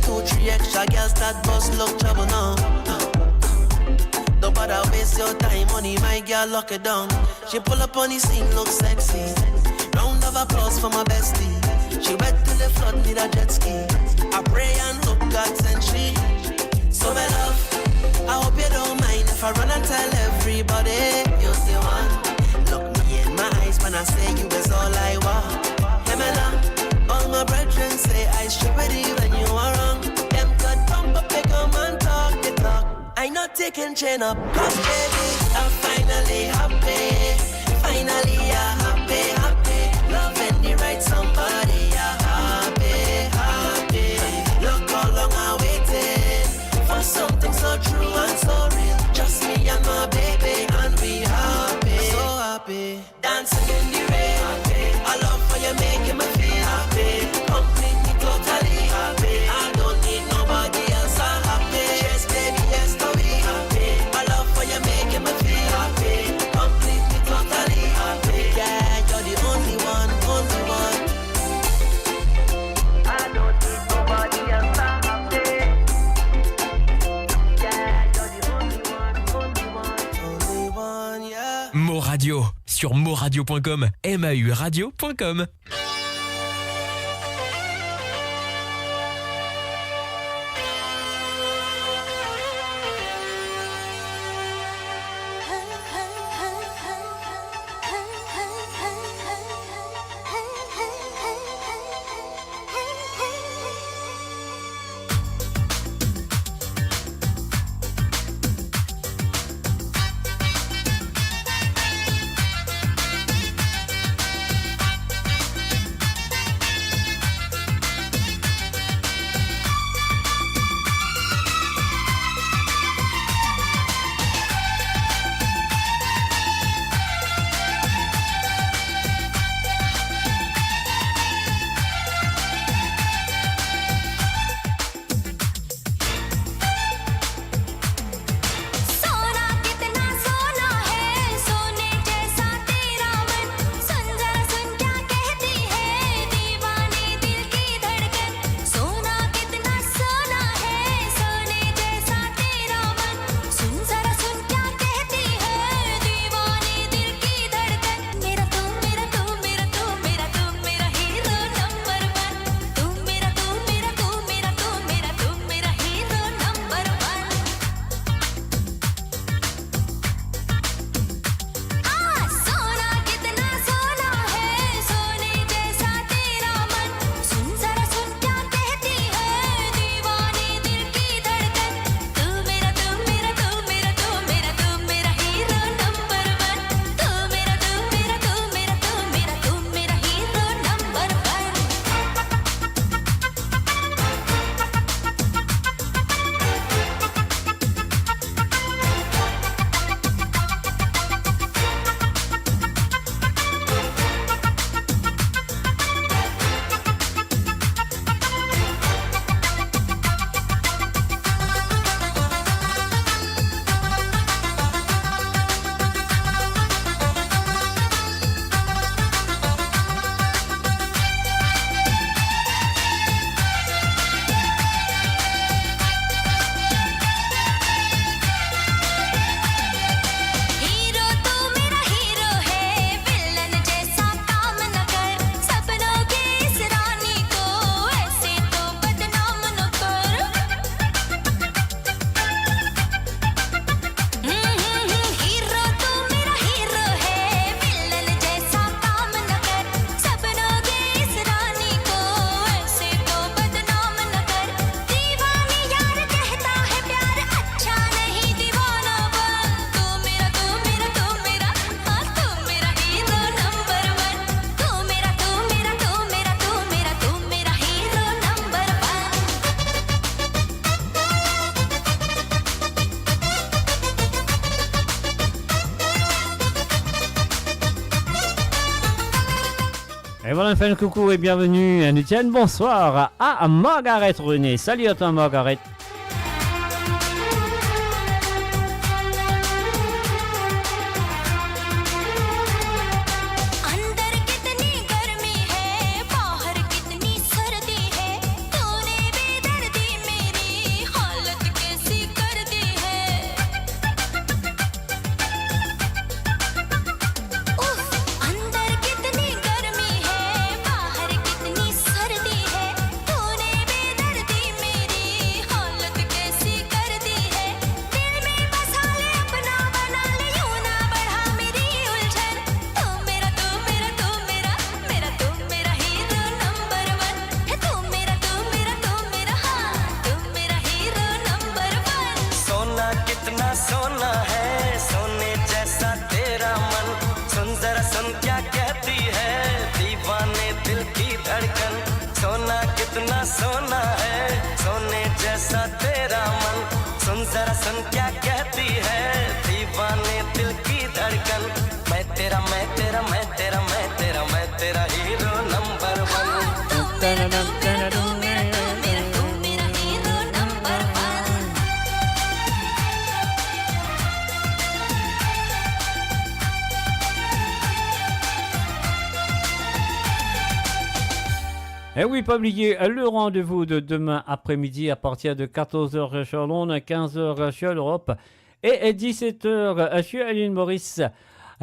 Two, three extra girls that bust look trouble now. Don't bother waste your time, money, my girl, lock it down. She pull up on the scene, look sexy. Round of applause for my bestie. She wet till the flood need a jet ski. I pray and hope God send she. So my love, I hope you don't mind if I run and tell everybody you're the one. Look me in my eyes when I say you is all I want. Yeah, man, uh, all my brethren say I stupid even you are wrong. Them could pump up, they come and talk, they talk. I not taking chain up, 'cause baby, I'm finally happy. Finally, I'm happy, happy. Loving the right somebody, I'm happy, happy. Look how long I waited for something so true and so real. Just me and my baby, and we happy, so happy. Dancing in the rain. I love how you're making me feel happy. Completely, totally happy. I don't need nobody else. I'm happy. Yes, baby, yes, to be happy. I love how you're making me feel happy. Completely, totally happy. Yeah, you're the only one, only one. I don't need nobody else. I'm happy. Yeah, you're the only one, only one. Only one, yeah. Mo Radio, sur mo radio point com, M A U radio point com. Et voilà, on fait un coucou et bienvenue. Nous disons bonsoir à Margaret René. Salut à toi, Margaret. अंदर कितनी गर्मी है, बाहर कितनी सर्दी है, तूने बेदर्दी मेरी हालत कैसी कर दी है। उफ, अंदर कितनी गर्मी है, बाहर कितनी सर्दी है, तूने बेदर्दी मेरी हालत कैसी कर दी है। दिल में बसा ले, अपना बना ले, यूं ना बढ़ा मेरी उलझन। तू मेरा, तू मेरा, तू मेरा, मेरा, तू मेरा हीरो नंबर वन है। तू मेरा, तू मेरा, तू मेरा, हाँ, तू मेरा हीरो नंबर वन। सोना कितना सोना है, सोने जैसा तेरा मन। सुन जरा सुन क्या कहती है दीवाने दिल की धड़कन। सोना कितना सोना है, सोने जैसा तेरा मन। सुन जरा सुन क्या कहती है दीवाने दिल की धड़कन। मैं तेरा, मैं तेरा, मैं तेरा, मैं तेरा, मैं तेरा हीरो नंबर वन। तू मेरा, तू मेरा, तू मेरा, तू मेरा, तू मेरा hero number one. Eh oui, pas oublier, euh, le rendez-vous de demain après-midi à partir de quatorze heures sur l'onde, quinze heures sur l'Europe et, et dix-sept heures, euh, sur l'île Maurice.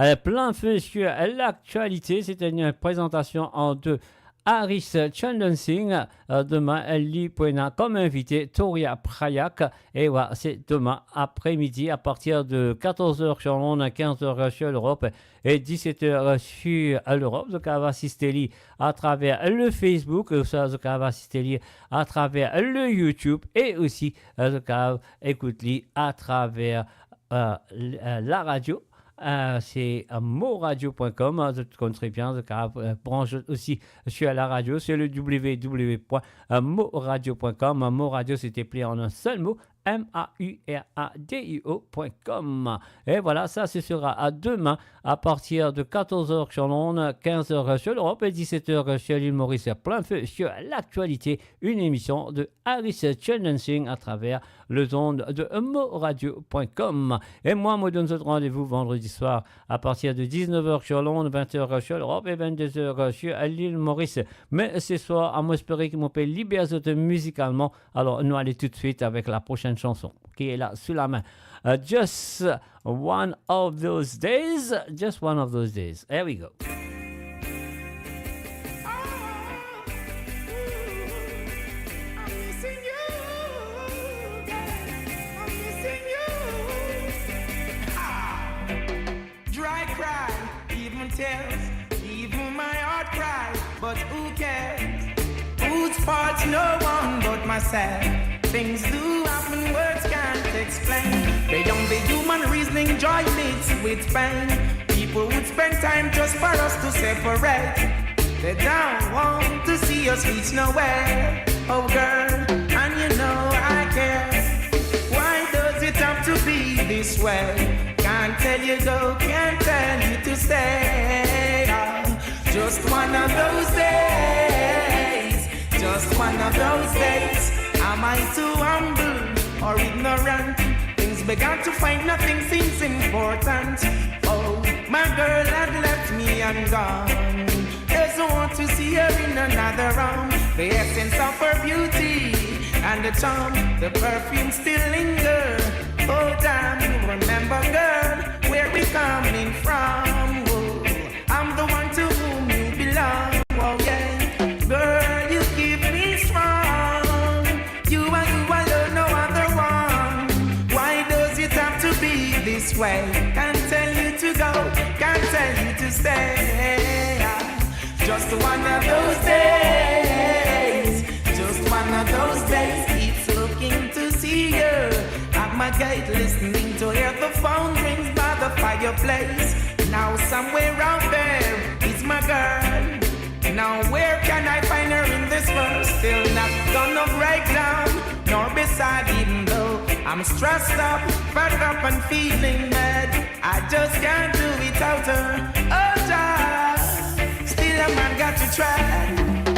Euh, plein feu sur l'actualité, c'est une présentation en deux. Harris Chandon Singh, euh, demain, li pou ena comme invité Toria Prayak. Et voilà, c'est demain après-midi à partir de quatorze heures sur l'onde, quinze heures sur l'Europe et dix-sept heures sur l'Europe. Donc, zot kapav asiste li à travers le Facebook, euh, ça, zot kapav asiste li à travers le YouTube et aussi, euh, zot kapav ekout li à travers, euh, l-, euh, la radio. Euh, c'est, euh, moradio point com, hein, zot konn tre bien, zot kapav, euh, branche aussi sur la radio, c'est le w w w point moradio point com. Mo Radio, c'est appelé en un seul mot, M A U R A D I O point com. Et voilà, ça, ce sera à demain à partir de quatorze heures sur l'onde, quinze heures sur l'Europe et dix-sept heures sur l'île Maurice. Plein feu sur l'actualité, une émission de Harris Chandon Singh à travers les ondes de moradio point com. Et moi, mo donn zot rendez-vous vendredi soir à partir de dix-neuf heures sur l'onde, vingt heures sur l'Europe et vingt-deux heures sur l'île Maurice. Mais ce soir, amoin espere ki mo pe liber zot musicalement. Alors, nou ale tout de suite avec la prochaine chanson qui est là sous la main. Euh, Just One of Those Days. Just One of Those Days. Here we go. Dry cry, even tears, even my heart cry, but who cares? Whose fault? No one but myself. Things do happen, words can't explain. Beyond the human reasoning, joy mixed with pain. People would spend time just for us to separate. They don't want to see us reach nowhere. Oh girl, and you know I care. Why does it have to be this way? Can't tell you go, can't tell you to stay. Oh, just one of those days, just one of those days. Am I too humble or ignorant? Things began to find nothing seems important. Oh, my girl had left me and gone. Doesn't want to see her in another room. The essence of her beauty and the charm, the perfume still linger. Oh damn, remember girl, where we coming from. Oh, I'm the one to whom you belong. Oh yeah, girl, you keep me strong. You and you alone, no other one. Why does it have to be this way? Can't tell you to go, can't tell you to stay. Just one of those days, just one of those days. Keeps looking to see you at my gate, listening to hear the phone rings by the fireplace. Now somewhere out there is my girl. Now where can I find her in this world? Still not gonna break down nor be sad, even though I'm stressed up, fed up and feeling mad. I just can't do without her. Oh Jah, still A man got to try.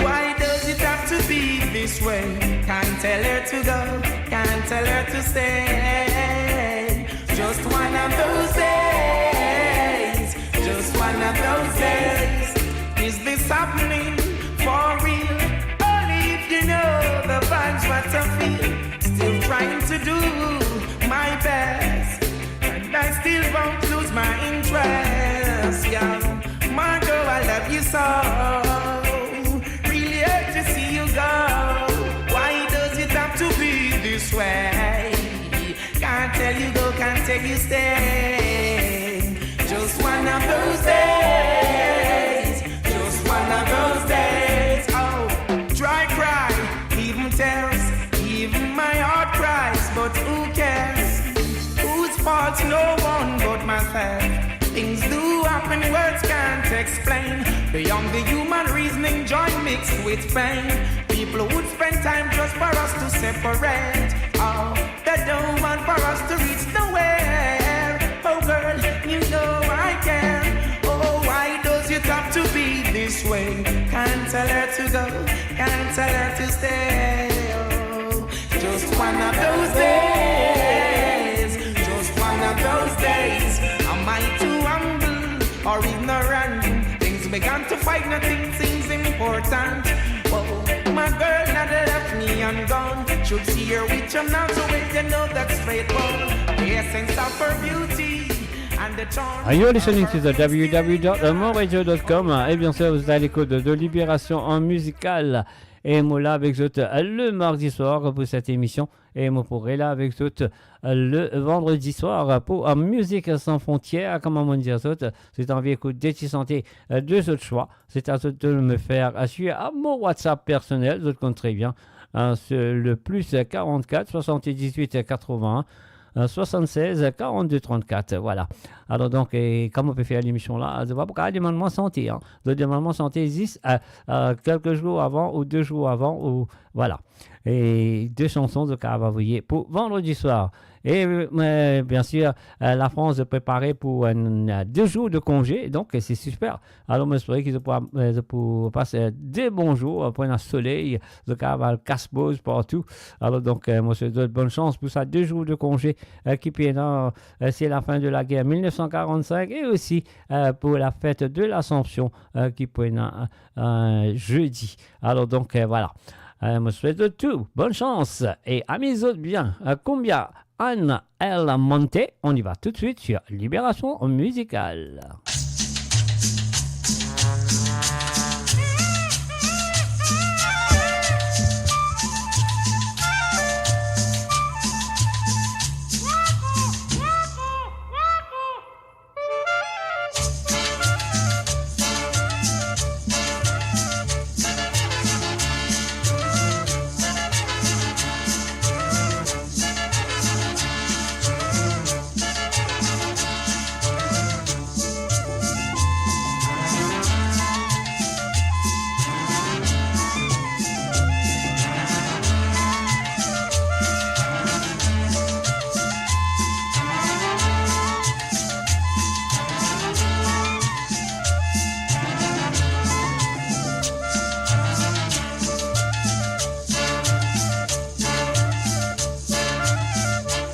Why does it have to be this way? Can't tell her to go, can't tell her to stay. Just one of those days, just one of those days. Is this happening for real? Only if you know the vibes, what I feel. Still trying to do my best, and I still won't lose my interest, yeah. Margot, I love you so. Really hate to see you go. Why does it have to be this way? Can't tell you go, can't tell you stay. Just one of those days. Just one of those days. Oh, dry cry, even tears, even my heart cries, but who cares? Whose fault? No one but myself. Things do happen, words can't explain. Beyond the human reasoning, joy mixed with pain. People would spend time just for us to separate. Oh, they don't want for us to reach nowhere. Oh girl, you know I care. Oh, why does it have to be this way? Can't tell her to go, can't tell her to stay. Oh, just one of those days, just one of those days. Am I too humble or ignorant? Things began to fight, nothing seems important. Oh, my girl not left me and gone. Should see her with your mouth, so well you know that's straightforward. The essence of her beauty and the charm. Are you listening to the w w w dot moradio dot com? Et bien sûr, vous êtes à l'écoute de, de Libération en musical. E mo la avek zot, euh, le mardi soir pour cette émission. E mo pou rela avek zot, euh, le vandredi soir pour, euh, Musique Sans Frontières. Kouma mo dir zot, si zot anvi ekout de ti sante, euh, de zot swa, c'est à zot de me faire, euh, suivre à mon WhatsApp personnel, zot konn tre bien, hein, c'est le plus quarante-quatre soixante-dix-huit quatre-vingts, euh, soixante-seize quarante-deux trente-quatre, voilà. Alor donk, e kouma mo pe fer lemision la, zot pa pou kapav demann mwa sante, hein. Zot demann mwa sante zis, euh, euh, quelques jours avant ou deux jours avant, ou, voilà. E de sanson zot kapav avoye pour vandredi soir. E, euh, bien sûr, euh, la France est préparée pour un, euh, deux jours de congé, donc c'est super. Alor, mo espere ki zot pou, euh, zot pou pas, euh, de bon zour, euh, pran enn soley, zot kapav al kas boz partou. Alor donk, euh, mo swet zot bonn sans pour sa deux jours de congé, euh, ki pou ena, euh, c'est la fin de la guerre mil neuf cent quarante-cinq, et aussi, euh, pour la fête de l'Assomption, euh, ki pou ena, euh, zedi. Alor donk, euh, voilà. Euh, mo swet zot tou bonn sans e amiz zot bien. Euh, Cumbia, Ana El Monte, on y va tout de suite sur Libération Musicale.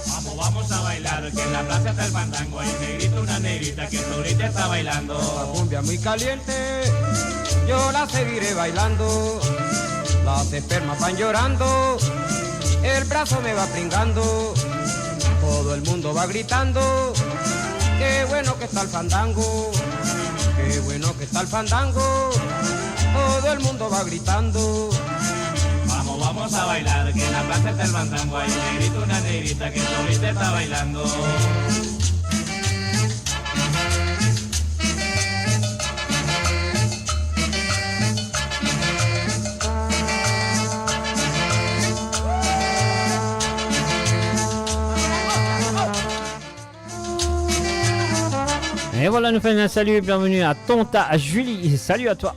Vamos, vamos a bailar, que en la plaza está el fandango, hay un negrito, una negrita que solita está bailando. La cumbia muy caliente, yo la seguiré bailando. Las espermas van llorando, el brazo me va pringando. Todo el mundo va gritando, qué bueno que está el fandango, qué bueno que está el fandango. Todo el mundo va gritando. Vamos, vamos a bailar, que en la plaza está el fandango, hay un negrito, una negrita que solita está bailando. Et voilà, nous faisons un salut et bienvenue à Tonta Julie. Salut à toi.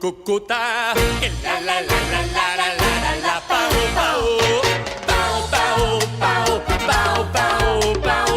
kokota. E la, la, la, pao, pao. Pao, pao, pao, pao, pao, pao.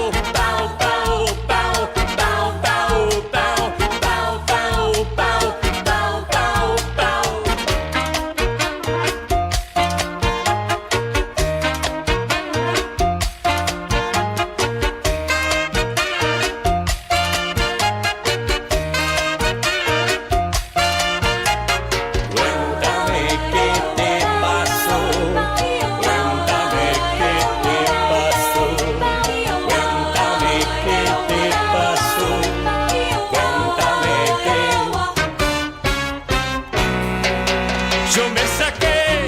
Yo me saqué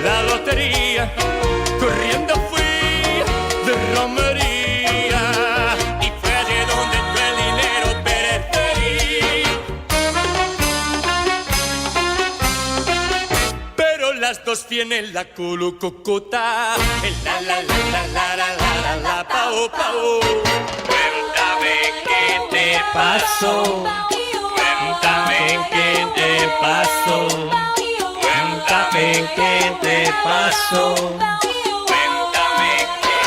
la lotería corriendo fui de romería y fue allí donde yo el dinero perdí. Pero las dos tienen la colo cocota. La, la, la, pao, pao. Cuéntame qué te pasó. Cuéntame qué te pasó. Cuéntame qué te pasó. Cuéntame qué.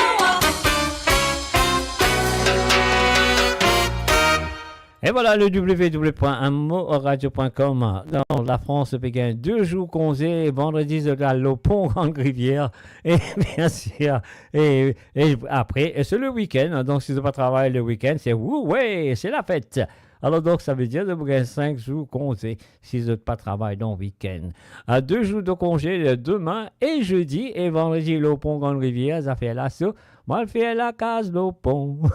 E vwala, le w w w pwin mo radio pwin com. Donk, Lafrans pe gagn de zour konze, vandredi, zot al lor pon Grande Rivière. E biensir, e, e apre, e se le wikenn, donk si zot pa travay le wikenn, se, ou, we, se lafet. Alor, donk, savedir zot pou gagn sink zour konze si zot pa travay dan wikenn. A, de zour de konze, demin e zedi, e vandredi lor pon Grande Rivière, zafer la so, mo al fer lakaz lor pon.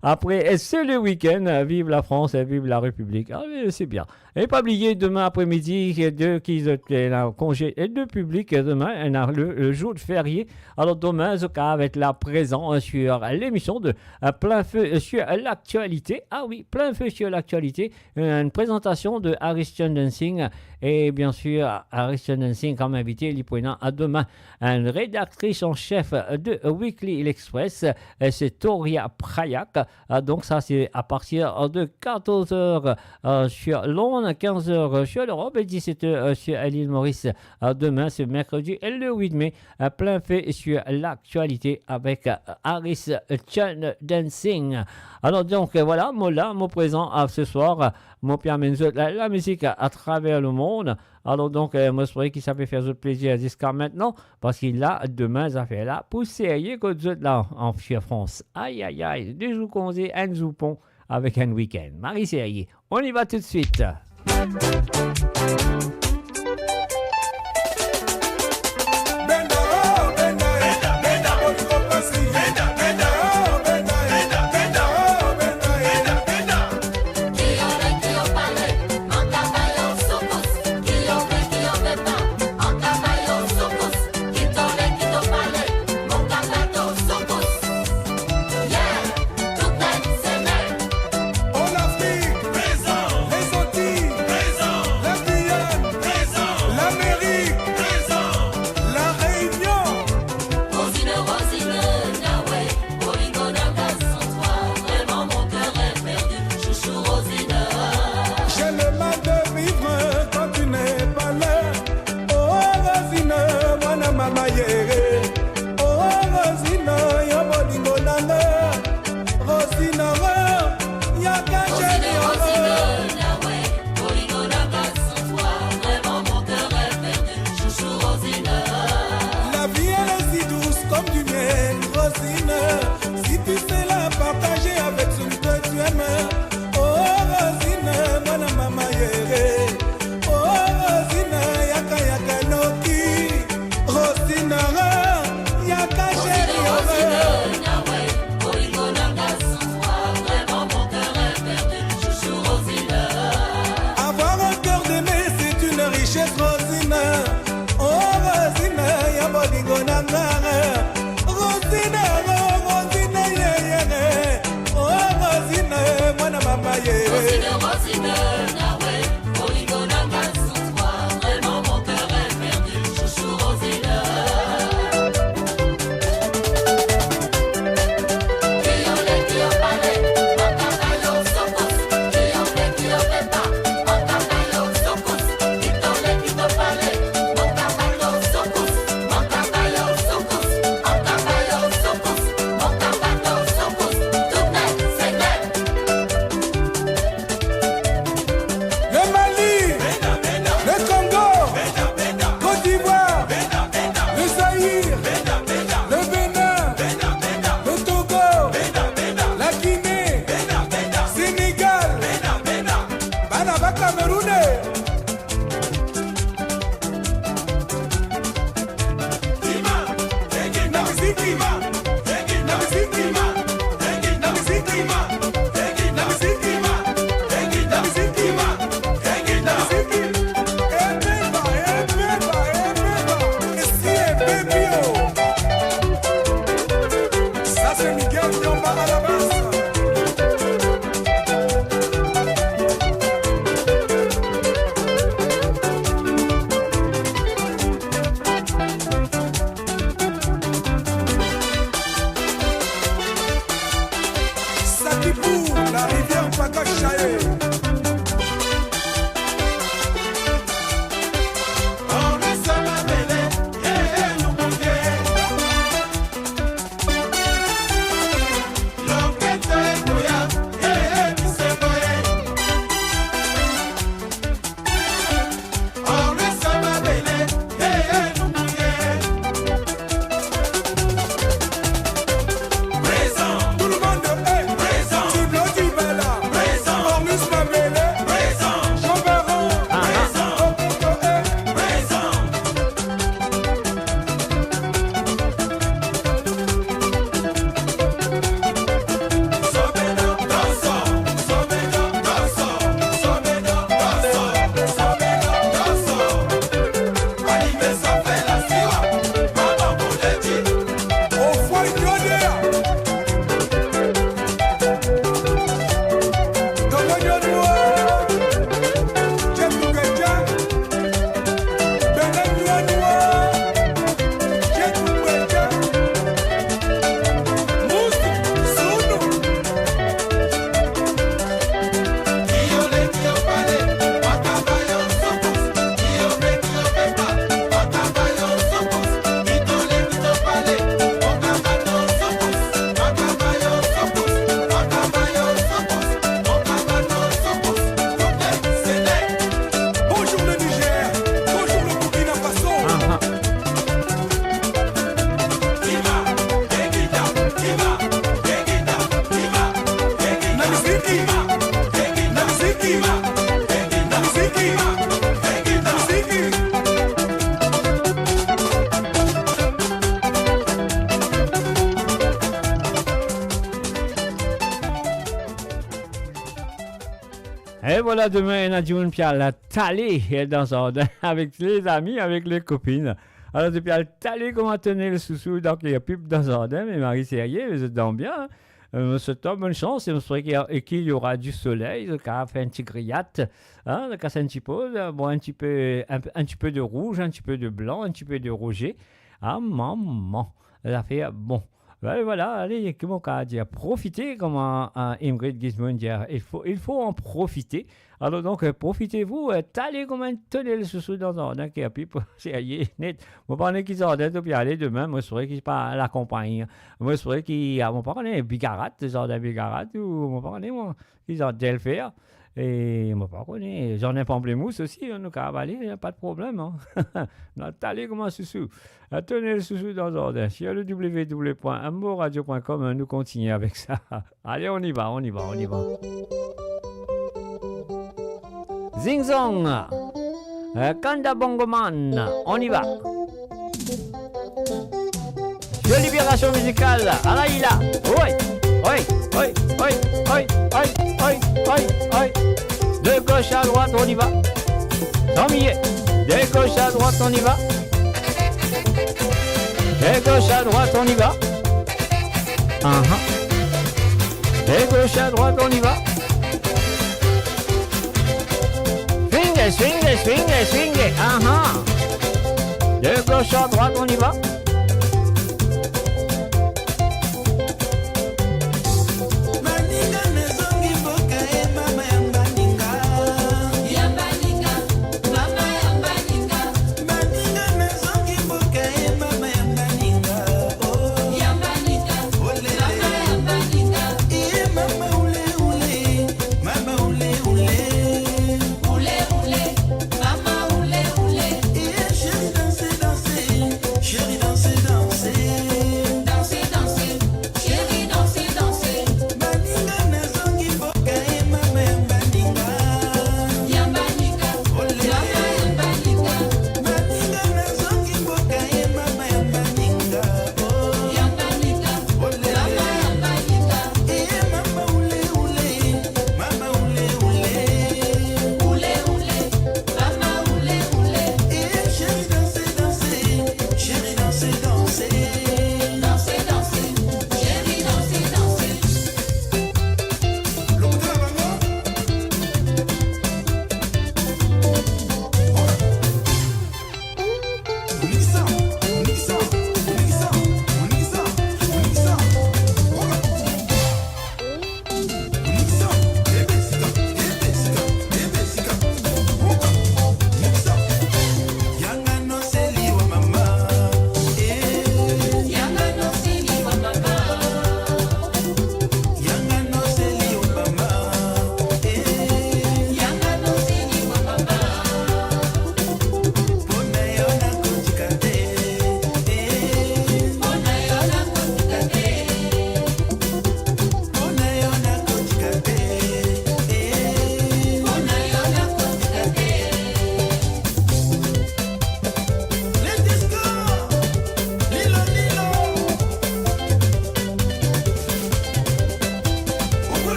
Apre, e se le wikenn, viv Lafrans, e viv Larepiblik. A, wi, se bien. E pa bliye, demin apremidi, de ki zot, e, ena konze, e de piblik, e demin, ena le, le zour ferie. Alor, demin, zot kapav et la prezan, e, sur lemision de, e, Plein Feu sur l'Actualité. A wi, Plein Feu sur l'Actualité, enn prezantasion de Harris Chan Dancing. E biensir, Harris Chan Dancing kom invite, li pou ena demin enn redaktris an sef de Weekly L'Express, e se Toria Prayak. A, donk sa, se a partir de katorz er, e, sur Londres, kinz er sur Lerop e diset er, e, sur lil Moris. A, demin, se merkredi, e le wit me, e, Plein Feu sur l'Actualité avek, e, Harris Chan Dancing. Alor, donk, e, vwala, mo la, mo prezan, e, se swar, e, mo pe amenn zot la, lamizik a, atraver lemond. Alor, donk, e, mo espere ki sa pe fer zot plezir ziska aster, parski la, demin, zafer la pou serye kot zot la, an, an Frans. Ay, ay, ay, de zour konze, enn zour pon, avek enn wikenn. Mari serye. On y va tout de suite. E vwala, demin ena dimoun pe al tale dan zardin avek lezami, avek lekopinn. Alor, zot pe al tale kouma tonel sousou, donk, e, pip dan zardin, me mari serye, me zot dan bien, hein. Euh, mo swet zot bonn sans, e mo espere ki, e ki y aura du soleil, zot kapav fer enn ti griyat, hein, kas enn ti poz, bwar enn ti pe, enn, enn ti pe de rouz, enn ti pe de blan, enn ti pe de roze. Ah, mama, zafer bon. Ben vwala, ale, kouma kapav dir, profite, kouma, euh, Ingrid Gizmoun dir, il faut, il faut en profiter. Alor donk, euh, profite vou, euh, tale kouma enn tonel sousou dan zardin, ki api pou serye net. Mo pa kone ki zardin to pe ale demin, mo espere ki pa lakanpagn. Mo espere ki, ah, mo pa kone, Bigarat, zardin Bigarat, ou mo pa kone, mwa, ki zardin Delfer. E mo pa kone, zardin Panblemous osi, hein, nou kapav ale, hein, pa de problem, hein. Nou al tale kouma sousou. Euh, tonel sousou dan zardin. Sur le w w w point amboradio point com, hein, nou kontigne avek sa. Allez, on y va, on y va, on y va. Zing Zong, euh, Kanda Bongo Man, on y va. Jolie vibration musicale, alaïla. Oui, oui, oui. De gauche à droite, on y va. Tant mieux. De gauche à droite, on y va. De gauche à droite, on y va. Aha. De gauche à droite, on y va. Swing, swing, swing, swing. Aha. De gauche à droite, on y va.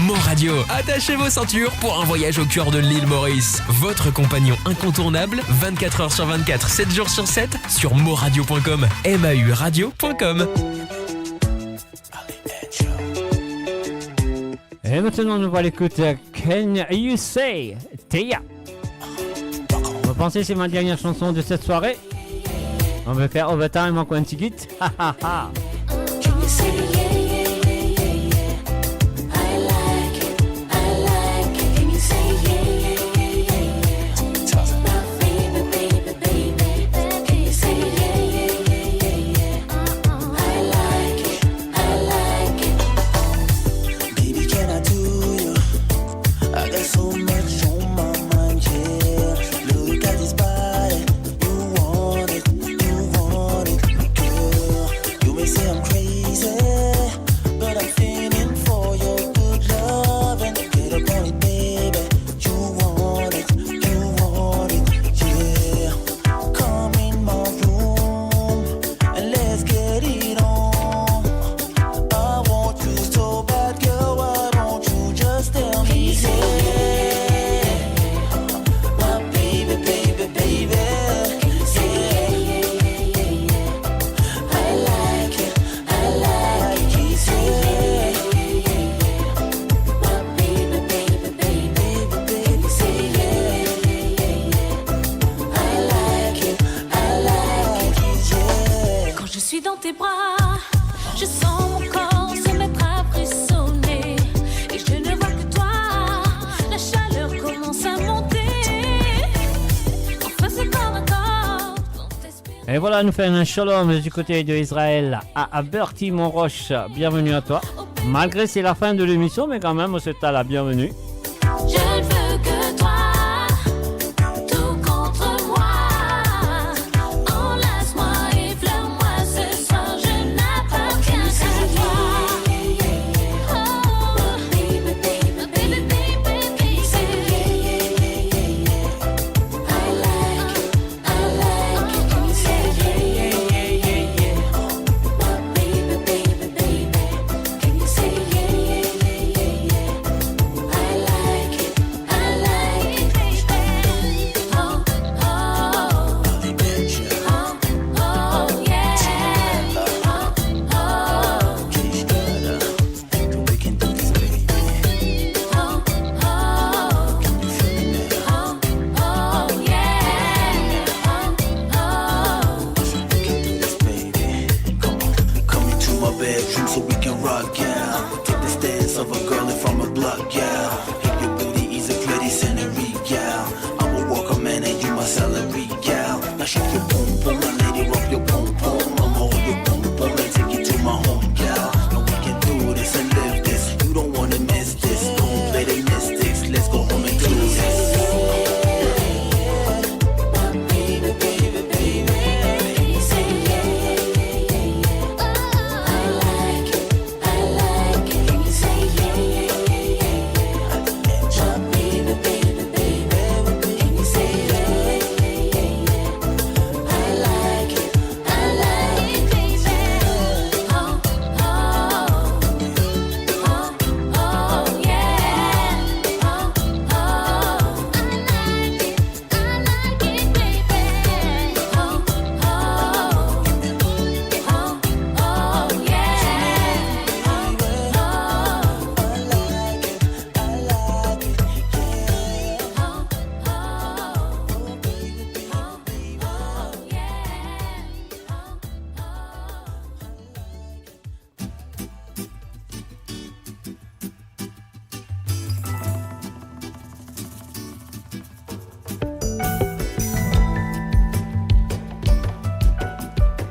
Mon Radio, attachez vos ceintures pour un voyage au cœur de l'île Maurice. Votre compagnon incontournable, vingt-quatre heures sur vingt-quatre, sept jours sur sept, sur moradio point com, M A U radio point com. Et maintenant, nous allons écouter Can You Say Teya. Vous pensez que c'est ma dernière chanson de cette soirée? On va faire overtime encore un petit guit. Can you say yeah, yeah, yeah, yeah, yeah? I like it, I like it. Can you say yeah, yeah, yeah, yeah, yeah? My baby, baby, baby. Can you say yeah, yeah, yeah, yeah, yeah? I like it, I like it. Baby, can I do you? I got so much on my mind, yeah. Look at this body, you want it, you want it, girl. You may say I'm crazy, but I'm feeling for your good love and get up on it, baby. You want it, you want it, yeah. Come in my room and let's get it on. I want you so bad, girl, why don't you just tell me, yeah? My baby, baby, baby, yeah. I like it, I like it, yeah. My baby, baby, baby, baby, say yeah. I like it, I like it, yeah. Quand je suis dans tes bras, je sens mon corps se mettre à frissonner. Et je ne vois que toi, la chaleur commence à monter. Enfin, c'est corps à corps, dans tes... Et voilà, nous faisons un shalom du côté de Israël à, à Bertie Monroche. Bienvenue à toi. Malgré c'est la fin de l'émission, mais quand même, on se t'a la bienvenue. Je ne veux que toi, tout contre moi. Enlace-moi, effleure-moi, ce soir je n'appartiens qu'à toi. Oh, baby, baby, baby, baby, baby. I like it. I like it. Can you say yeah, yeah, yeah, yeah, yeah? My baby, baby, baby. Can you say yeah, yeah, yeah, yeah, yeah? I like it. I like it, baby. Oh, oh. Oh, oh, yeah. Oh, oh. We can do this, baby. Oh, oh. Can you feel me now? Oh, oh, yeah. Oh, oh. We can do this, baby. Come on, come into my bedroom so we can rock, yeah. Take the stance of a girl from a block, yeah. If your booty is a pretty scenery, yeah. I'm a worker man and you my salary, yeah. Now shake your pom pom, my lady, rock your pom pom. I'ma hold your pom pom and take you to my home, girl. Now we can do this and live this. You don't wanna miss this. Don't play the mystics. Let's go home and do this.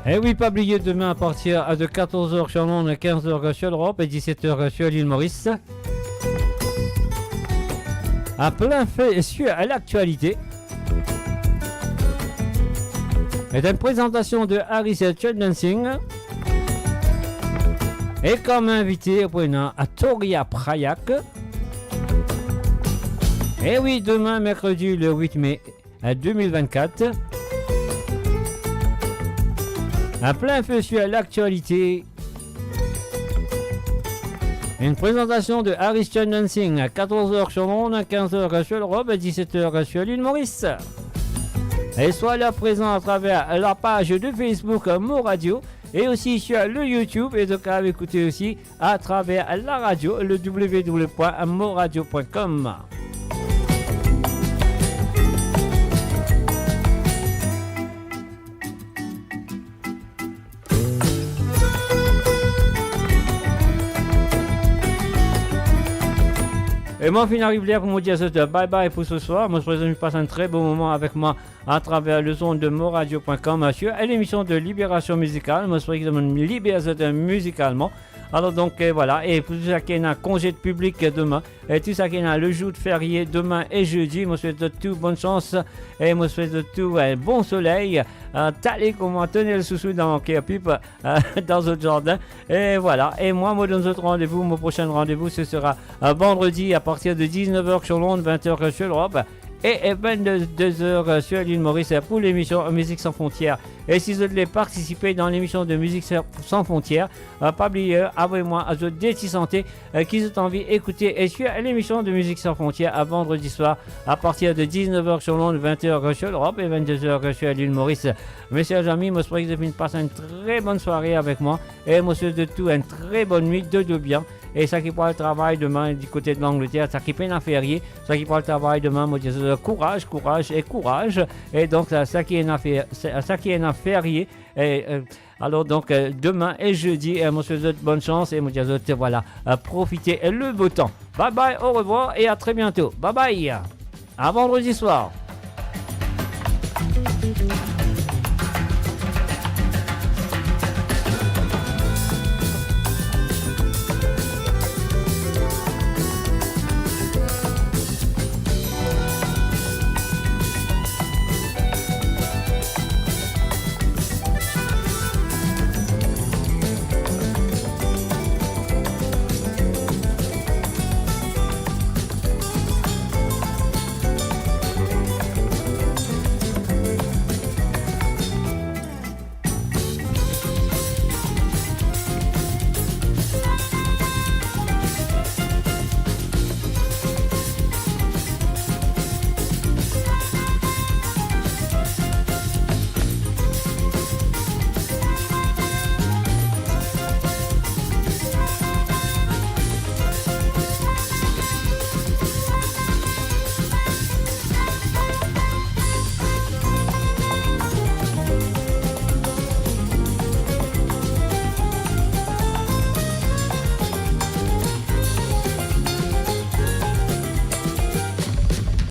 Eh oui, pas oublier demain à partir de quatorze heures sur l'onde, quinze heures sur l'Europe et dix-sept heures sur l'île Maurice. À plein feu sur l'actualité. Et une présentation de Harry Church Dancing. Et comme invité, on a Toria Prayak. Et oui, demain, mercredi le huit mai, à deux mille vingt-quatre. À plein feu sur l'actualité. Une présentation de Harry John Dancing à quatorze heures sur l'onde, quinze heures sur l'Europe et dix-sept heures sur l'île Maurice. Et soyez là présent à travers la page de Facebook Mo Radio et aussi sur le YouTube. Et donc, à écouter aussi à travers la radio, le w w w point mo radio point com. E mwa finn ariv ler pou mo dir zot bye bye pou se swar. Mo swet zot pas enn tre bon moman avek mwa atraver lezond de mo radio point com sur lemisyon de Libération Musicale. Mo swet zot liber zot mizikalman. Alor donk, eh, vwala. E pou tou seki ena konze piblik demin, e tou seki ena lezour ferie demin e zedi, mo swet zot tou bonn sans e mo swet zot tou, eh, bon soley. Eh, tale kouma tonel sousou dan Kerpip, eh, dan zot zardin. E vwala. E mwa, mo donn zot randevou, mo prosin randevou, se sera, eh, vandredi a partir de dix-neuf heures sur l'onde, vingt heures sur l'Europe et, et vingt-deux heures sur l'île Maurice pour l'émission Musique Sans Frontières. E si zot le partisipe dan lemisyon de Musique Sans Frontières, eh, pa bliye, eh, avoy mwa zot de ti sante, eh, ki zot anvi ekoute. E sur lemisyon de Musique Sans Frontières, a vandredi swar, a partir de dix-neuf heures sur l'onde, vingt heures sur l'Europe et vingt-deux heures sur l'île Maurice. Mesie zami, mo espere ki zot finn pas enn tre bonn sware avek mwa. E mo swet zot tou enn tre bonn nwit, dormi bien. E seki pou al travay demin di kote de Langleter, seki pena ferie, seki pou al travay demin, mo dir zot kouraz, kouraz e kouraz. E donk, sa, seki ena fer-, sa, seki ena ferie, e, eh, alor donk, eh, demin e zedi, eh, mo swet zot bonn sans e mo dir zot, vwala, eh, profite le beau temps. Bye bye, au revoir et à très bientôt. Bye bye. A vandredi swar.